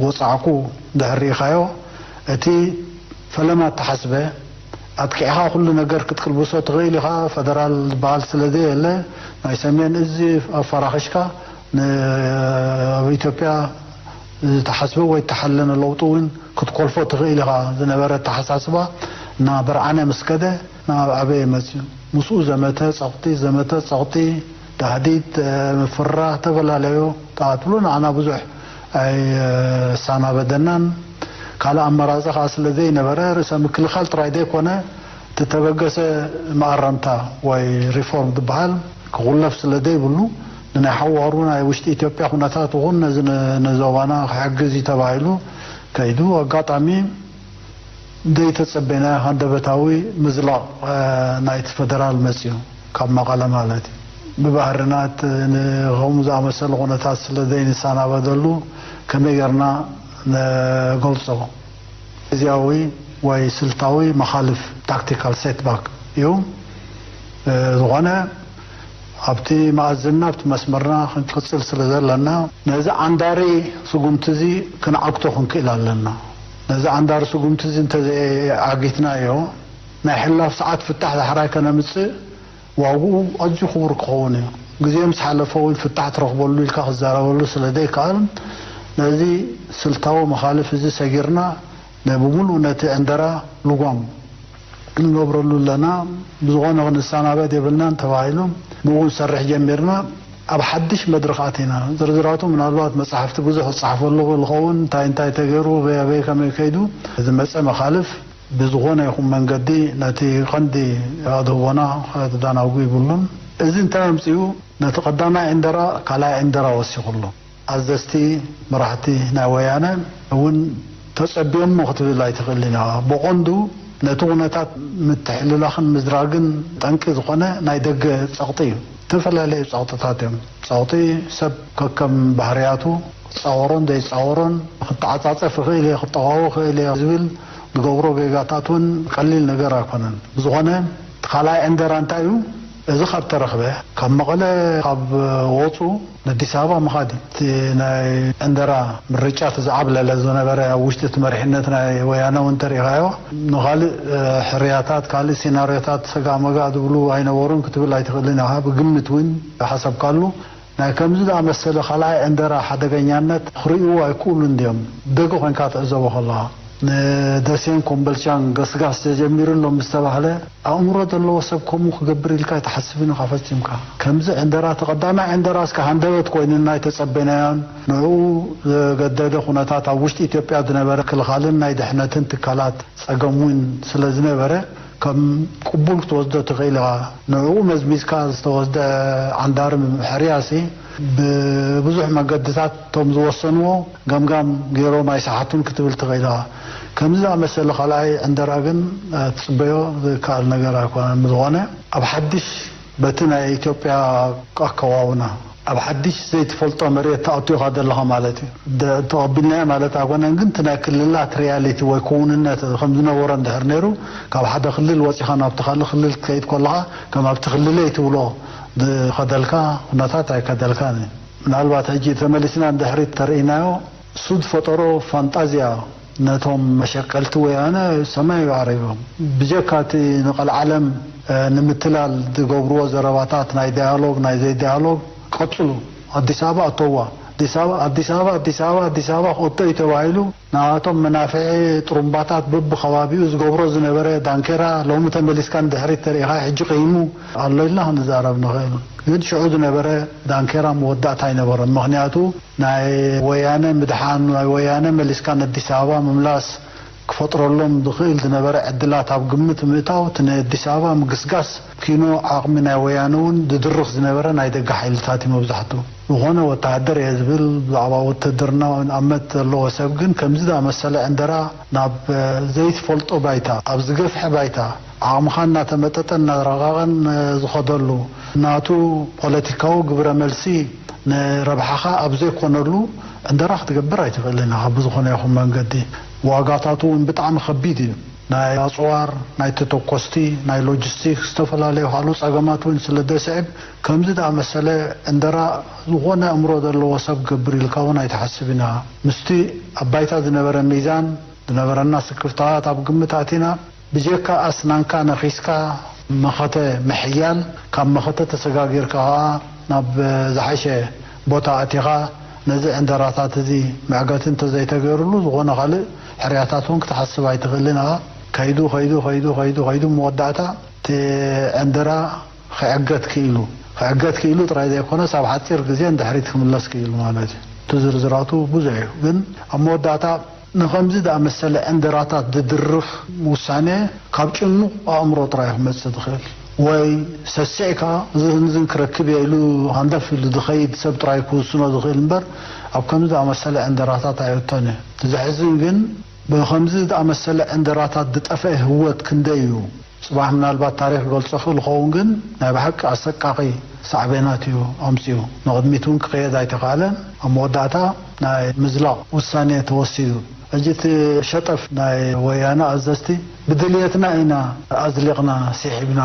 ወጻዕኩ ድሕር ርኢኻዮ፣ እቲ ፈለማ እተሓስበ፣ ኣጥቂዕኻ ኩሉ ነገር ክትቅልብሶ ትኽእል ኢኻ፣ ፈደራል ዝበሃል ስለ ዘየለ፣ ናይ ሰሜን እዚ ኣፈራኺሽካ ን-፣ ኣብ ኢትዮጵያ ዝተሓስበ ወይ እተሓለነ ለውጢ እውን ክትኮልፎ ትኽእል ኢኻ ዝነበረ ኣተሓሳስባ እናበርዓነ ምስ ከደ ናብ ኣበየ መፅዩ። ምስኡ ዘመተ ጸቕጢ፣ ዘመተ ጸቕጢ፣ ዳህዲት፣ ምፍርራህ፣ ዝተፈላለዩ ጣት ብሎ ንዓና ብዙሕ ኣይሳናበደናን። ካልእ ኣማራጺ ከኣ ስለ ዘይነበረ ርእሰ ምክልኻል ጥራይ ዘይኮነ እቲ ተበገሰ መኣረምታ ወይ ሪፎርም ዝበሃል ክቑለፍ ስለ ዘይብሉ ንናይ ሓዋሩ ናይ ውሽጢ ኢትዮጵያ ኩነታት ይኹን ነዚ ነ- ንዞባና ክሕግዝ እዩ ተባሂሉ ከይዱ። ኣጋጣሚ ዘይተጸበናዮ ሃንደበታዊ ምዝላቕ ናይቲ ፈደራል መጺኡ ካብ መቐለ ማለት እዩ። ብባህርና እቲ ንኸምኡ ዝኣመሰለ ኩነታት ስለ ዘይንሰናበደሉ ከመይ ጌርና ንገልጾ? ግዝያዊ ወይ ስልታዊ መኻልፍ ታክቲካል ሴትባክ እዩ። ዝኾነ ኣብቲ መኣዝንና ኣብቲ መስመርና ክንቅጽል ስለ ዘለና ነዚ ዓንዳሪ ስጉምቲ እዚ ክንዓግቶ ክንክእል ኣለና። ነዚ ዓንዳሪ ስጉምቲ እዚ እንተዘይዓጊትናዮ ናይ ሕላፍ ሰዓት ፍታሕ ዳሕራይ ከነምጽእ ዋግኡ ኣዝዩ ክቡር ክኸውን እዩ። ግዜ ምስ ሓለፈ እውን ፍታሕ ትረኽበሉ ኢልካ ክዛረበሉ ስለ ዘይከኣል ነዚ ስልታዊ መኻልፍ እዚ ሰጊርና ናይ ብምሉእ ነቲ ዕንደራ ልጓም ንገብረሉ ኣለና። ብዝኾነ ክንሰናበት የብልናን ተባሂሉ ብኡ ክንሰርሕ ጀሚርና። ኣብ ሓድሽ መድረኽ ኣቲና። ዝርዝራቱ ምናልባት መጻሕፍቲ ብዙሕ ዝጸሓፈሉ ዝኸውን እንታይ እንታይ ተገይሩ በይ ኣበይ ከመይ ከይዱ ዝመጸ መኻልፍ ብዝኾነ ይኹን መንገዲ ነቲ ቀንዲ ኣድህቦና ክተዳናጉ ይብሉን። እዚ እንታይ ኣምጽኡ? ነቲ ቀዳማይ ዕንደራ ካልኣይ ዕንደራ ወሲኹ ኣሎ። ኣዘዝቲ መራሕቲ ናይ ወያነ እውን ተጸቢዮሞ ክትብል ኣይትኽእልን ኢኻ። ብቐንዱ ነቲ ኩነታት ምትሕልላኽን ምዝራግን ጠንቂ ዝኾነ ናይ ደገ ጸቕጢ እዩ። ዝተፈላለዩ ጸቕጥታት እዮም። ጸቕጢ ሰብ ከከም ባህርያቱ ክጻወሮን ዘይጻወሮን ክተዓጻጸፍ ይኽእል እየ ክጠዋወ ይኽእል እየ ዝብል ዝገብሮ ጌጋታት እውን ቀሊል ነገር ኣይኮነን። ብዝኾነ እቲ ካልኣይ ዕንደራ እንታይ እዩ? እዚ ካብ ተረኽበ ካብ መቐለ ካብ ወፁ ንኣዲስ ኣበባ ምኻድ እዩ። እቲ ናይ ዕንደራ ምርጫ እቲ ዝዓብለለ ዝነበረ ኣብ ውሽጢ እቲ መሪሕነት ናይ ወያነ እውን እንተሪኢኻዮ ንኻልእ ሕርያታት ካልእ ሲናርዮታት ሰጋእ መጋእ ዝብሉ ኣይነበሩን ክትብል ኣይትኽእልን ኢኻ። ብግምት እውን ሓሰብካሉ ናይ ከምዚ ዝኣመሰለ ካልኣይ ዕንደራ ሓደገኛነት ክርእይዎ ኣይክእሉን ድዮም? ደገ ኮይንካ ትዕዘቦ ከለኻ ንደሴን ኮምበልቻን ገስጋስ ተጀሚሩ ኣሎ ምስ ተባህለ ኣእምሮ ዘለዎ ሰብ ከምኡ ክገብር ኢልካ ኣይትሓስብን ኢኻ ፈጺምካ። ከምዚ ዕንደራ እቲ ቀዳማይ ዕንደራ እስከ ሃንደበት ኮይኑ ናይ ተጸበናዮን ንዕኡ ዘገደደ ኩነታት ኣብ ውሽጢ ኢትዮጵያ ዝነበረ ክልኻልን ናይ ድሕነትን ትካላት ጸገም እውን ስለ ዝነበረ ከም ቅቡል ክትወስዶ ትኽእል ኢኻ። ንዕኡ መዝሚዝካ ዝተወስደ ዓንዳሪ ምምሕርያሲ ብብዙሕ መገድታት እቶም ዝወሰንዎ ገምጋም ገይሮም ኣይሰሓቱን ክትብል ትኽእል ኢኻ። ከምዚ ዝኣመሰለ ካልኣይ ዕንደራ ግን ትጽበዮ ዝከኣል ነገር ኣይኮነን። ብዝኾነ ኣብ ሓድሽ በቲ ናይ ኢትዮጵያ ኣከዋውና ኣብ ሓድሽ ዘይትፈልጦ መሬት ተኣቱ ኢኻ ዘለኻ ማለት እዩ። ደ- ተቐቢልናዮ ማለት ኣይኮነን፣ ግን እቲ ናይ ክልላት ሪያሊቲ ወይ ክውንነት ከም ዝነበሮ እንድሕር ነይሩ ካብ ሓደ ክልል ወፂኻ ናብቲ ካልእ ክልል ክትከይድ ከለኻ ከም ኣብቲ ክልለይ ትብሎ ዝኸደልካ ኩነታት ኣይከደልካን እዩ። ምናልባት ሕጂ ተመሊስና እንድሕሪት ተርእይናዮ ሱድ ፈጠሮ ፋንጣዝያ ነቶም መሸቀልቲ ወያነ ሰማይ እዩ ዓሪቦም። ብጀካ እቲ ንቐልዓለም ንምትላል ዝገብርዎ ዘረባታት ናይ ዳያሎግ ናይ ዘይዳያሎግ ቀፅሉ። ኣዲስ ኣበባ ኣተዋ ኣዲስ ኣበባ ኣዲስ ኣበባ ኣዲስ ኣበባ ኣዲስ ኣበባ ክእቶ እዩ ተባሂሉ ንኣቶም መናፍዒ ጥሩምባታት በብኸባቢኡ ዝገብሮ ዝነበረ ዳንኬራ ሎሚ ተመሊስካ ንድሕሪት ተሪኢኻ ሕጂ ቅይሙ ኣሎ ኢልና ክንዛረብ ንኽእል። ግን ሽዑ ዝነበረ ዳንኬራ መወዳእታ ኣይነበሮን። ምኽንያቱ ናይ ወያነ ምድሓን ናይ ወያነ መሊስካ ነዲስ ኣበባ ምምላስ ክፈጥረሎም ዝኽእል ዝነበረ ዕድላት ኣብ ግምት ምእታው እቲ ናይ ኣዲስ ኣበባ ምግስጋስ ኪኖ ዓቕሚ ናይ ወያነ እውን ዝድርኽ ዝነበረ ናይ ደገ ሓይልታት እዩ መብዛሕትኡ። ዝኾነ ወተሃደር እየ ዝብል ብዛዕባ ውትድርና ኣመት ዘለዎ ሰብ ግን ከምዚ ዝኣመሰለ ዕንደራ ናብ ዘይትፈልጦ ባይታ ኣብ ዝገፍሐ ባይታ ዓቕምኻ እናተመጠጠ እናረቐቐን ዝኸደሉ ናቱ ፖለቲካዊ ግብረ መልሲ ንረብሓኻ ኣብ ዘይኮነሉ ዕንደራ ክትገብር ኣይትኽእልን ኢኻ። ብዝኾነ ይኹን መንገዲ ዋጋታቱ እውን ብጣዕሚ ከቢድ እዩ። ናይ ኣፅዋር፣ ናይ ተተኮስቲ፣ ናይ ሎጂስቲክስ ዝተፈላለዩ ካልኡ ፀገማት እውን ስለ ደስዕብ ከምዚ ዝኣመሰለ ዕንደራ ዝኾነ ኣእምሮ ዘለዎ ሰብ ክገብር ኢልካ እውን ኣይትሓስብን ኢኻ። ምስቲ ኣብ ባይታ ዝነበረ ሚዛን ዝነበረና ስክፍታታት ኣብ ግምት ኣቲና ብጀካ ኣስናንካ ነኺስካ መኸተ ምሕያል ካብ መኸተ ተሰጋጊርካ ከኣ ናብ ዝሓሸ ቦታ ኣቲኻ ነዚ ዕንደራታት እዚ መዕገቲ እንተዘይተገይሩሉ፣ ዝኾነ ካልእ ሕርያታት እውን ክትሓስብ ኣይትኽእልን ኢኻ። ከይዱ፣ ከይዱ፣ ከይዱ፣ ከይዱ፣ ከይዱ፣ መወዳእታ እቲ ዕንደራ ክዕገት ክኢሉ፣ ክዕገት ክኢሉ ጥራይ ዘይኮነስ፣ ኣብ ሓጺር ግዜ ንድሕሪት ክምለስ ክኢሉ ማለት እዩ። እቲ ዝርዝራቱ ብዙሕ እዩ። ግን ኣብ መወዳእታ ንኸምዚ ዝኣመሰለ ዕንደራታት ዝድርኽ ውሳኔ ካብ ጭኑቕ ኣእምሮ ጥራይ ክመጽእ ዝኽእል፣ ወይ ሰሲዕካ እዝን እዝን ክረክብ እየ ኢሉ ሃንደፍ ኢሉ ዝኸይድ ሰብ ጥራይ ክውስኖ ዝኽእል እምበር፣ ኣብ ከምዚ ዝኣመሰለ ዕንደራታት ኣይእቶን እዩ። እቲ ዘሕዝን ግን፣ ብኸምዚ ዝኣመሰለ ዕንደራታት ዝጠፍአ ህይወት ክንደይ እዩ? ጽባሕ ምናልባት ታሪኽ ክገልጾ ክእል ይኸውን፣ ግን ናይ ብሓቂ ኣሰቃቒ ሳዕቤናት እዩ ኣምጺኡ። ንቕድሚት እውን ክኸየድ ኣይተኻእለን። ኣብ መወዳእታ ናይ ምዝላቕ ውሳኔ ተወሲዱ። ሕጂ እቲ ሸጠፍ ናይ ወያነ ኣዘዝቲ፣ ብድልየትና ኢና ኣዝሊቕና፣ ስሒብና፣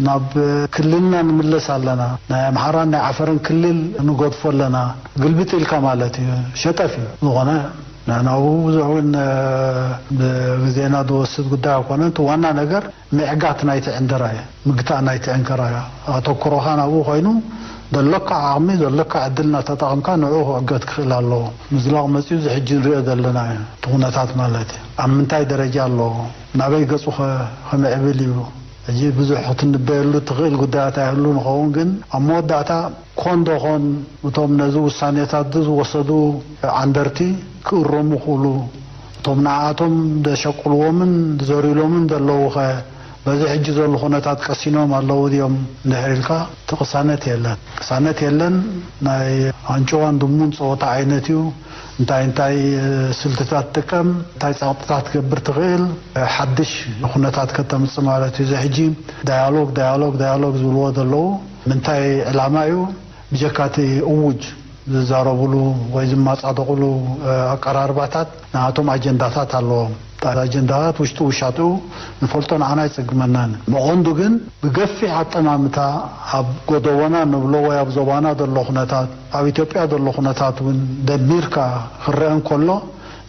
ናብ ክልልና ንምለስ ኣለና፣ ናይ ኣምሓራን ናይ ዓፈርን ክልል ንገድፎ ኣለና፣ ግልብጥ ኢልካ ማለት እዩ። ሸጠፍ እዩ። ዝኾነ ንሕና ኣብኡ ብዙሕ እውን፣ እ፣ ብግዜና ዝወስድ ጉዳይ ኣይኮነን። እቲ ዋና ነገር ምዕጋት ናይቲ ዕንደራ እዩ፣ ምግታእ ናይቲ ዕንከራ እዩ። ኣተኩሮኻ ናብኡ ኮይኑ፣ ዘሎካ ዓቕሚ፣ ዘሎካ ዕድል እናተጠቐምካ ንዕኡ ክዕገት ክኽእል ኣለዎ። ምዝላቕ መጺኡ፣ እዚ ሕጂ ንሪኦ ዘለና እዩ፣ እቲ ኩነታት ማለት እዩ። ኣብ ምንታይ ደረጃ ኣለዎ? ናበይ ገጹ ኸ-፣ ከምዕብል እዩ? ሕጂ ብዙሕ ክትንበየሉ ትኽእል ጉዳያት ኣይህሉ ንኸውን፣ ግን ኣብ መወዳእታ ኮን ዶ ኾን እቶም ነዚ ውሳኔታት እዚ ዝወሰዱ ዓንደርቲ ክእረሙ ክብሉ፣ እቶም ንዓኣቶም ዘሸቅልዎምን ዘሪሎምን ዘለዉ ኸ በዚ ሕጂ ዘሎ ኩነታት ቀሲኖም ኣለዉ ድዮም እንድሕር ኢልካ፣ እቲ ቅሳነት የለን። ቅሳነት የለን። ናይ ኣንጭዋን ድሙን ጸወታ ዓይነት እዩ። እንታይ እንታይ ስልትታት ትጥቀም፣ እንታይ ጸቕጥታት ትገብር ትኽእል፣ ሓድሽ ኩነታት ከተምጽእ ማለት እዩ። እዚ ሕጂ ዳያሎግ፣ ዳያሎግ፣ ዳያሎግ ዝብልዎ ዘለዉ ምንታይ ዕላማ እዩ? ብጀካ እቲ እዉጅ ዝዛረብሉ ወይ ዝመጻደቕሉ፣ እ፣ ኣቀራርባታት ንኣቶም ኣጀንዳታት ኣለዎም። እታ ኣጀንዳታት ውሽጡ ውሻጥኡ ንፈልጦ፣ ንዓና ኣይጸግመናን። ብቐንዱ ግን ብገፊሕ ኣጠማምታ ኣብ ጎደቦና ንብሎ ወይ ኣብ ዞባና ዘሎ ኩነታት፣ ኣብ ኢትዮጵያ ዘሎ ኩነታት እውን ደሚርካ ክረአ እንከሎ፣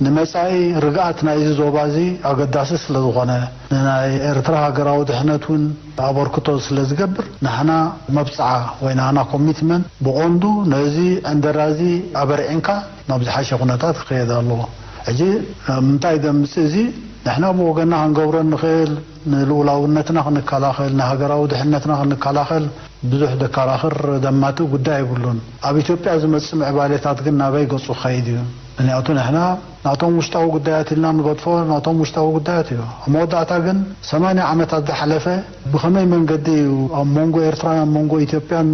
ንመጻኢ ርግኣት ናይዚ ዞባ እዚ ኣገዳሲ ስለ ዝኾነ፣ ንናይ ኤርትራ ሃገራዊ ድሕነት እውን ኣበርክቶ ስለ ዝገብር፣ ናህና መብጽዓ ወይ ናህና ኮሚትመንት ብቐንዱ ነዚ ዕንደራ እዚ ኣበርዒንካ ናብ ዝሓሸ ኩነታት ክኸየድ ኣለዎ። ሕጂ፣ እ፣ ምንታይ ዘምጽእ እዚ? ንሕና ብወገንና ክንገብሮ እንኽእል፣ ንልኡላውነትና ክንከላኸል፣ ንሃገራዊ ድሕነትና ክንከላኸል ብዙሕ ዘከራኽር ዘማትእ ጉዳይ የብሉን። ኣብ ኢትዮጵያ ዝመጽእ ምዕባሌታት ግን ናበይ ገጹ ክኸይድ እዩ? ምኽንያቱ ንሕና ናቶም ውሽጣዊ ጉዳያት ኢልና ንገድፎ፣ ናቶም ውሽጣዊ ጉዳያት እዩ። ኣብ መወዳእታ ግን ሰማንያ ዓመታት ዝሓለፈ ብኸመይ መንገዲ እዩ ኣብ መንጎ ኤርትራን ኣብ መንጎ ኢትዮጵያን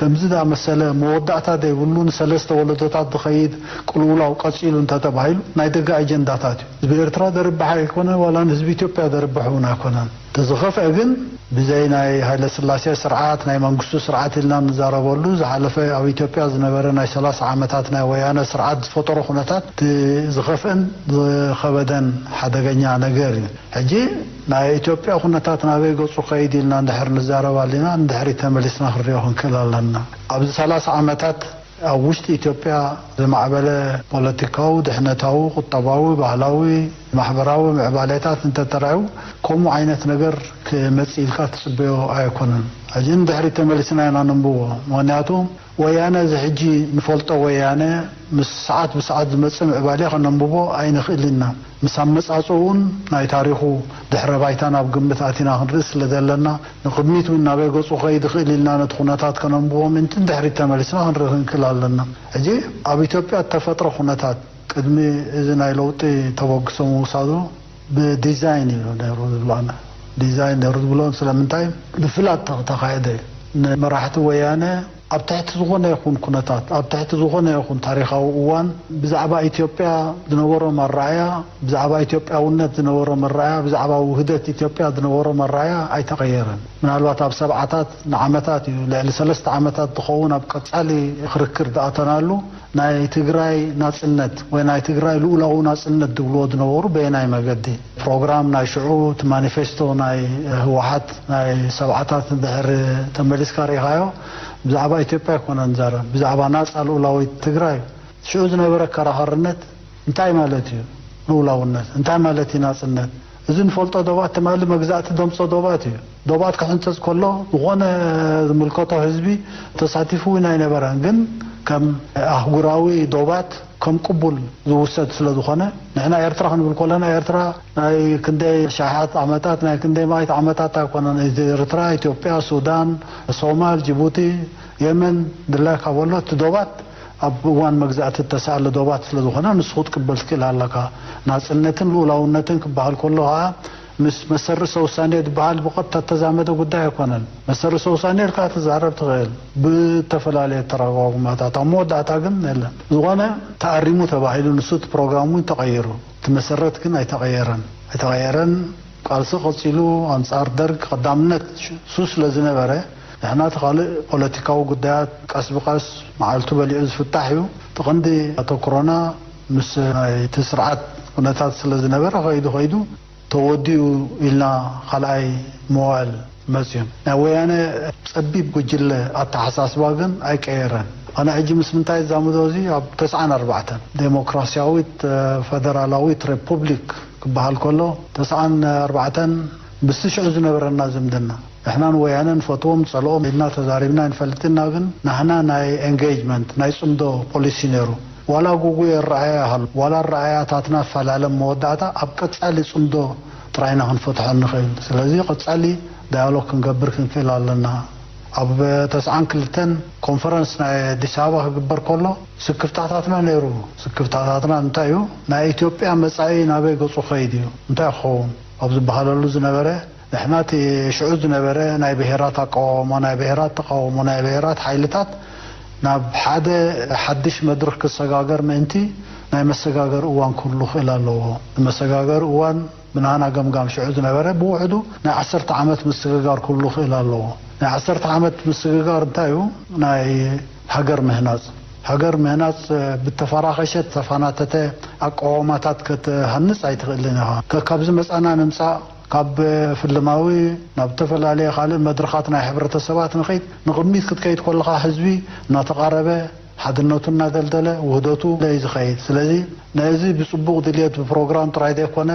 ከምዚ ዝኣመሰለ መወዳእታ ዘይብሉ ንሰለስተ ወለዶታት ዝኸይድ ቅልውላው ቀጺሉ እንተተባሂሉ ናይ ደገ ኣጀንዳታት እዩ። ህዝቢ ኤርትራ ዘርብሕ ኣይኮነ፣ ዋላ ንህዝቢ ኢትዮጵያ ዘርብሕ እውን ኣይኮነን። እቲ ዝኸፍአ ግን ብዘይ ናይ ሃይለስላሴ ስርዓት፣ ናይ መንግስቱ ስርዓት ኢልና ንዛረበሉ፣ ዝሓለፈ ኣብ ኢትዮጵያ ዝነበረ ናይ ሰላሳ ዓመታት ናይ ወያነ ስርዓት ዝፈጠሮ ኩነታት እቲ ዝኸፍአን ዝኸበደን ሓደገኛ ነገር እዩ። ሕጂ ናይ ኢትዮጵያ ኩነታት ናበይ ገጹ ከይድ ኢልና እንድሕር ንዛረብ ኣሊና፣ ንድሕሪት ተመሊስና ክንሪኦ ክንክእል ኣለና። ኣብዚ ሰላሳ ዓመታት ኣብ ውሽጢ ኢትዮጵያ ዝማዕበለ ፖለቲካዊ፣ ድሕነታዊ፣ ቁጠባዊ፣ ባህላዊ፣ ማሕበራዊ ምዕባሌታት እንተተራእዩ፣ ከምኡ ዓይነት ነገር ክመጽእ ኢልካ ትጽበዮ ኣይኮነን። ሕጂ ንድሕሪት ተመሊስና ኢና ነንብቦ። ምኽንያቱ ወያነ፣ እዚ ሕጂ ንፈልጦ ወያነ፣ ምስ ሰዓት ብሰዓት ዝመጽእ ምዕባሌ ከነንብቦ ኣይንኽእል ኢና። ምስ ኣመጻጽኡን ናይ ታሪኹ ድሕረ ባይታን ኣብ ግምት ኣቲና ክንርኢ ስለ ዘለና፣ ንቕድሚት እውን ናበይ ገጹ ክኸይድ ይኽእል ኢልና ነቲ ኩነታት ከነንብቦ ምእንቲ ንድሕሪት ተመሊስና ክንርኢ ክንክእል ኣለና። ሕጂ ኣብ ኢትዮጵያ እተፈጥረ ኩነታት ቅድሚ እዚ ናይ ለውጢ ተበግሶ ምውሳዱ ብዲዛይን እዩ ነይሩ ዝብሎ ኣነ። ዲዛይን ነይሩ ዝብሎ ስለምንታይ? ብፍላጥ ተኻየደ እዩ። ንመራሕቲ ወያነ ኣብ ትሕቲ ዝኾነ ይኹን ኩነታት፣ ኣብ ትሕቲ ዝኾነ ይኹን ታሪኻዊ እዋን ብዛዕባ ኢትዮጵያ ዝነበሮም ኣረኣእያ፣ ብዛዕባ ኢትዮጵያውነት ዝነበሮም ኣረኣእያ፣ ብዛዕባ ውህደት ኢትዮጵያ ዝነበሮም ኣረኣእያ ኣይተቐየረን። ምናልባት ኣብ ሰብዓታት ንዓመታት እዩ፣ ልዕሊ ሰለስተ ዓመታት ዝኸውን ኣብ ቀጻሊ ክርክር ዝኣተናሉ፣ ናይ ትግራይ ናጽነት ወይ ናይ ትግራይ ልኡላዊ ናጽነት ዝብልዎ ዝነበሩ በየናይ መገዲ? ፕሮግራም ናይ ሽዑ፣ እቲ ማኒፌስቶ ናይ ህወሓት ናይ ሰብዓታት እንድሕር ተመሊስካ ርኢኻዮ፣ ብዛዕባ ኢትዮጵያ ኣይኮነን ንዛረብ፣ ብዛዕባ ናጻ ልኡላዊት ትግራይ። ሽዑ ዝነበረ ኣከራኻርነት እንታይ ማለት እዩ ልኡላውነት? እንታይ ማለት እዩ ናጽነት? እዚ ንፈልጦ ዶባት ትማሊ መግዛእቲ ዘምጾ ዶባት እዩ። ዶባት ክሕንጸጽ ከሎ ዝኾነ ዝምልከቶ ህዝቢ ተሳቲፉ እውን ኣይነበረን። ግን ከም ኣህጉራዊ ዶባት ከም ቅቡል ዝውሰድ ስለ ዝኾነ፣ ንሕና ኤርትራ ክንብል ከለና፣ ኤርትራ ናይ ክንደይ ሻሓት ዓመታት፣ ናይ ክንደይ ማይት ዓመታት ኣይኮነን። እዚ ኤርትራ፣ ኢትዮጵያ፣ ሱዳን፣ ሶማል፣ ጅቡቲ፣ የመን፣ ድላይካ በሎ፣ እቲ ዶባት ኣብ እዋን መግዛእቲ እተሳእለ ዶባት ስለ ዝኾነ፣ ንሱ ክትቅበል ትክእል ኣለካ። ናጽነትን ልኡላውነትን ክበሃል ከሎ ኸኣ፣ ምስ መሰል ርእሰ ውሳኔ ዝበሃል ብቐጥታ እተዛመደ ጉዳይ ኣይኮነን። መሰል ርእሰ ውሳኔ ኢልካ ክትዛረብ ትኽእል፣ ብተፈላለየ ኣተረጓጉማታት። ኣብ መወዳእታ ግን የለን። ዝኾነ ተኣሪሙ ተባሂሉ፣ ንሱ እቲ ፕሮግራም እውን ተቐይሩ። እቲ መሰረት ግን ኣይተቐየረን። ኣይተቐየረን። ቃልሲ ቀጺሉ፣ ኣንጻር ደርግ ቀዳምነት ሱ ስለ ዝነበረ፣ ንሕና እቲ ካልእ ፖለቲካዊ ጉዳያት ቀስ ብቐስ መዓልቱ በሊዑ ዝፍታሕ እዩ። እቲ ቀንዲ ኣተኩሮና ምስ ናይቲ ስርዓት ኩነታት ስለ ዝነበረ፣ ከይዱ ከይዱ ተወዲኡ ኢልና ካልኣይ መዋእል መጽዩ። ናይ ወያነ ጸቢብ ጉጅለ ኣተሓሳስባ ግን ኣይቀየረን። ኣነ ሕጂ ምስ ምንታይ እዛምዶ፣ እዚ ኣብ ተስዓን ኣርባዕተን ዴሞክራሲያዊት፣ እ፣ ፈደራላዊት ሪፑብሊክ ክበሃል ከሎ፣ ተስዓን ኣርባዕተን ምስቲ ሽዑ ዝነበረና ዝምድና፣ ንሕናን ወያነ ንፈትዎም ንጸልኦም ኢልና ተዛሪብና ኣይንፈልጥና፣ ግን ናህና ናይ ኤንጌጅመንት፣ ናይ ጽምዶ ፖሊሲ ነይሩ። ዋላ ጉጉይ ኣረኣእያ ይሃሉ፣ ዋላ ኣረኣእያታትና ፈላለ፣ መወዳእታ ኣብ ቀጻሊ ጽምዶ ጥራይ ኢና ክንፈትሖ ንኽእል። ስለዚ ቀጻሊ ዳያሎግ ክንገብር ክንክእል ኣለና። ኣብ ተስዓን ክልተን ኮንፈረንስ ናይ ኣዲስ ኣበባ ክግበር ከሎ ስክፍታታትና ነይሩ። ስክፍታታትና እንታይ እዩ? ናይ ኢትዮጵያ መጻኢ ናበይ ገጹ ክኸይድ እዩ? እንታይ ክኸውን? ኣብ ዝበሃለሉ ዝነበረ፣ ንሕና እቲ ሽዑ ዝነበረ ናይ ብሄራት ኣቃውማ፣ ናይ ብሄራት ተቃውሞ፣ ናይ ብሄራት ሓይልታት ናብ ሓደ ሓድሽ መድረኽ ክሰጋገር ምእንቲ ናይ መሰጋገሪ እዋን ክህሉ ክእል ኣለዎ። ንመሰጋገሪ እዋን ብናና ገምጋም ሽዑ ዝነበረ ብውሕዱ ናይ ዓሰርተ ዓመት ምስግጋር ክህሉ ክእል ኣለዎ። ናይ ዓሰርተ ዓመት ምስግጋር እንታይ እዩ? ናይ ሃገር ምህናጽ። ሃገር ምህናጽ፣ እ፣ ብተፈራኸሸ፣ ዝተፈናተተ ኣቃውማታት ክትሃንጽ ኣይትኽእልን ኢኻ። ከካብ ዝመጻና ንምጻእ፣ ካብ ፍልማዊ ናብ ዝተፈላለየ ካልእ መድረኻት ናይ ሕብረተሰባት ንኸይድ፣ ንቕድሚት ክትከይድ ከለኻ ህዝቢ እናተቓረበ፣ ሓድነቱ እናደልደለ፣ ውህደቱ እዩ ዝኸይድ። ስለዚ ነዚ ብጽቡቕ ድልየት ብፕሮግራም ጥራይ ዘይኮነ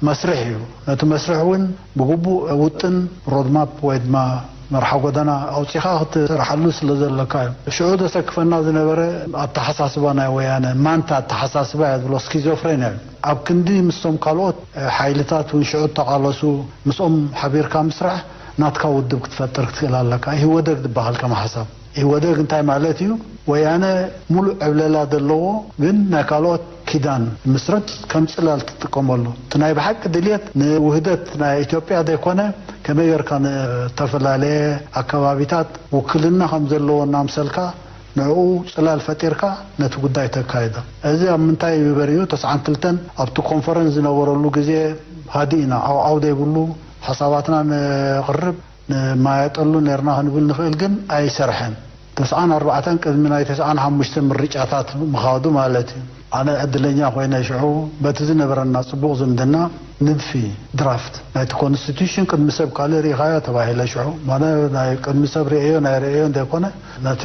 መስርሕ እዩ። ነቲ መስርሕ እውን ብግቡእ ውጥን፣ ሮድማፕ ወይ ድማ መርሓ ጎደና ኣውጺኻ ክትሰርሓሉ ስለ ዘለካ እዩ። ሽዑ ዘሰክፈና ዝነበረ ኣተሓሳስባ ናይ ወያነ፣ ማንታ ኣተሓሳስባ እያ ዝብሎ፣ ስኪዞፍሬንያ እዩ። ኣብ ክንዲ ምስቶም ካልኦት ሓይልታት እውን ሽዑ እተቓለሱ፣ ምስኦም ሓቢርካ ምስራሕ ናትካ ውድብ ክትፈጥር ክትክእል ኣለካ። ኢህወደግ ዝበሃል ከም ሓሳብ። ኢህወደግ እንታይ ማለት እዩ? ወያነ ሙሉእ ዕብለላ ዘለዎ፣ ግን ናይ ካልኦት ኪዳን ምስረት ከም ጽላል ትጥቀመሉ። እቲ ናይ ብሓቂ ድልየት ንውህደት ናይ ኢትዮጵያ ዘይኮነ፣ ከመይ ጌርካ ንተፈላለየ ኣከባቢታት ውክልና ከም ዘለዎ እናምሰልካ ንዕኡ ጽላል ፈጢርካ ነቲ ጉዳይ ተካይዶ። እዚ ኣብ ምንታይ እዩ በሪኡ? ተስዓን ክልተን ኣብቲ ኮንፈረንስ ዝነበረሉ ግዜ ሃዲእና፣ ዓውዓው ዘይብሉ ሓሳባትና ነቕርብ፣ ንማየጠሉ ነርና ክንብል ንኽእል፣ ግን ኣይሰርሐን። ተስዓን ኣርባዕተን ቅድሚ ናይ ተስዓን ሓሙሽተን ምርጫታት ምኻዱ ማለት እዩ። ኣነ ዕድለኛ ኮይነ ሽዑ በቲ ዝነበረና ጽቡቕ ዝምድና ንድፊ ድራፍት ናይቲ ኮንስቲቱሽን ቅድሚ ሰብ ካልእ ርኢኻዮ ተባሂለ ሽዑ። ማነ ናይ ቅድሚ ሰብ ርእዮ ናይ ርእዮ እንተይኮነ፣ ነቲ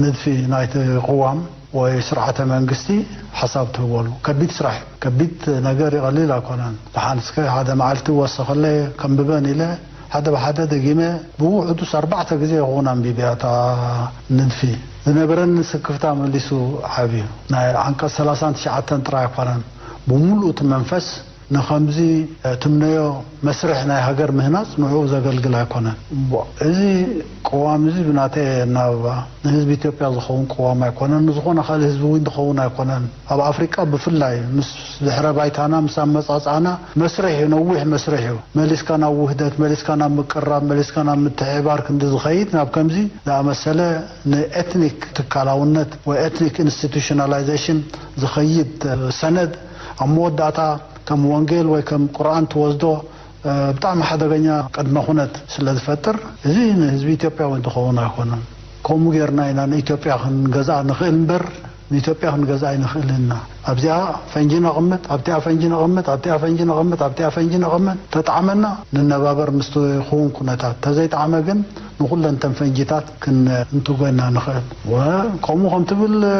ንድፊ ናይቲ ቅዋም ወይ ስርዓተ መንግስቲ ሓሳብ ትህበሉ። ከቢድ ስራሕ፣ ከቢድ ነገር ይቐልል ኣይኮነን። ደሓን እስከ ሓደ መዓልቲ ወሰኸለ ከንብበን ኢለ ሓደ ብሓደ ደጊመ ብውሕዱስ ኣርባዕተ ግዜ ይኸውን ኣንቢበያ እታ ንድፊ። ዝነበረኒ ስክፍታ መሊሱ ዓብዩ። ናይ ዓንቀጽ ሰላሳን ትሽዓተን ጥራይ ኣይኮነን፣ ብምሉእ እቲ መንፈስ ንኸምዚ ትምነዮ መስርሕ ናይ ሃገር ምህናጽ ንዕኡ ዘገልግል ኣይኮነን። እምቧ፣ እዚ ቅዋም እዚ ብናተይ ኣናብባ ንህዝቢ ኢትዮጵያ ዝኸውን ቅዋም ኣይኮነን፣ ንዝኾነ ካልእ ህዝቢ እውን ዝኸውን ኣይኮነን። ኣብ ኣፍሪቃ ብፍላይ ምስ ድሕረ ባይታና፣ ምስ ኣመጻጽኣና መስርሕ እዩ፣ ነዊሕ መስርሕ እዩ። መሊስካ ናብ ውህደት፣ መሊስካ ናብ ምቅርራብ፣ መሊስካ ናብ ምትሕብባር ክንዲ ዝኸይድ፣ ናብ ከምዚ ዝኣመሰለ ንኤትኒክ ትካላውነት ወይ ኤትኒክ ኢንስቲቱሽናላይዜሽን ዝኸይድ ሰነድ ኣብ መወዳእታ ከም ወንጌል ወይ ከም ቁርኣን ትወስዶ፣ እ፣ ብጣዕሚ ሓደገኛ ቅድመ ኩነት ስለ ዝፈጥር፣ እዚ ንህዝቢ ኢትዮጵያ እውን ዝኸውን ኣይኮነን። ከምኡ ጌርና ኢና ንኢትዮጵያ ክንገዝኣ ንኽእል እምበር፣ ንኢትዮጵያ ክንገዝኣ ኣይንኽእልን ኢና። ኣብዚኣ ፈንጂ ነቕምጥ፣ ኣብቲኣ ፈንጂ ነቕምጥ፣ ኣብቲኣ ፈንጂ ነቕምጥ፣ ኣብቲኣ ፈንጂ ነቕምጥ፣ ተጣዕመና ንነባበር ምስቲ ክውን ኩነታት፣ ተዘይጠዓመ ግን ንኹለን ተን ፈንጂታት ክን-፣ እንትጎና ንኽእል። ወ-፣ ከምኡ ከም ትብል፣ እ፣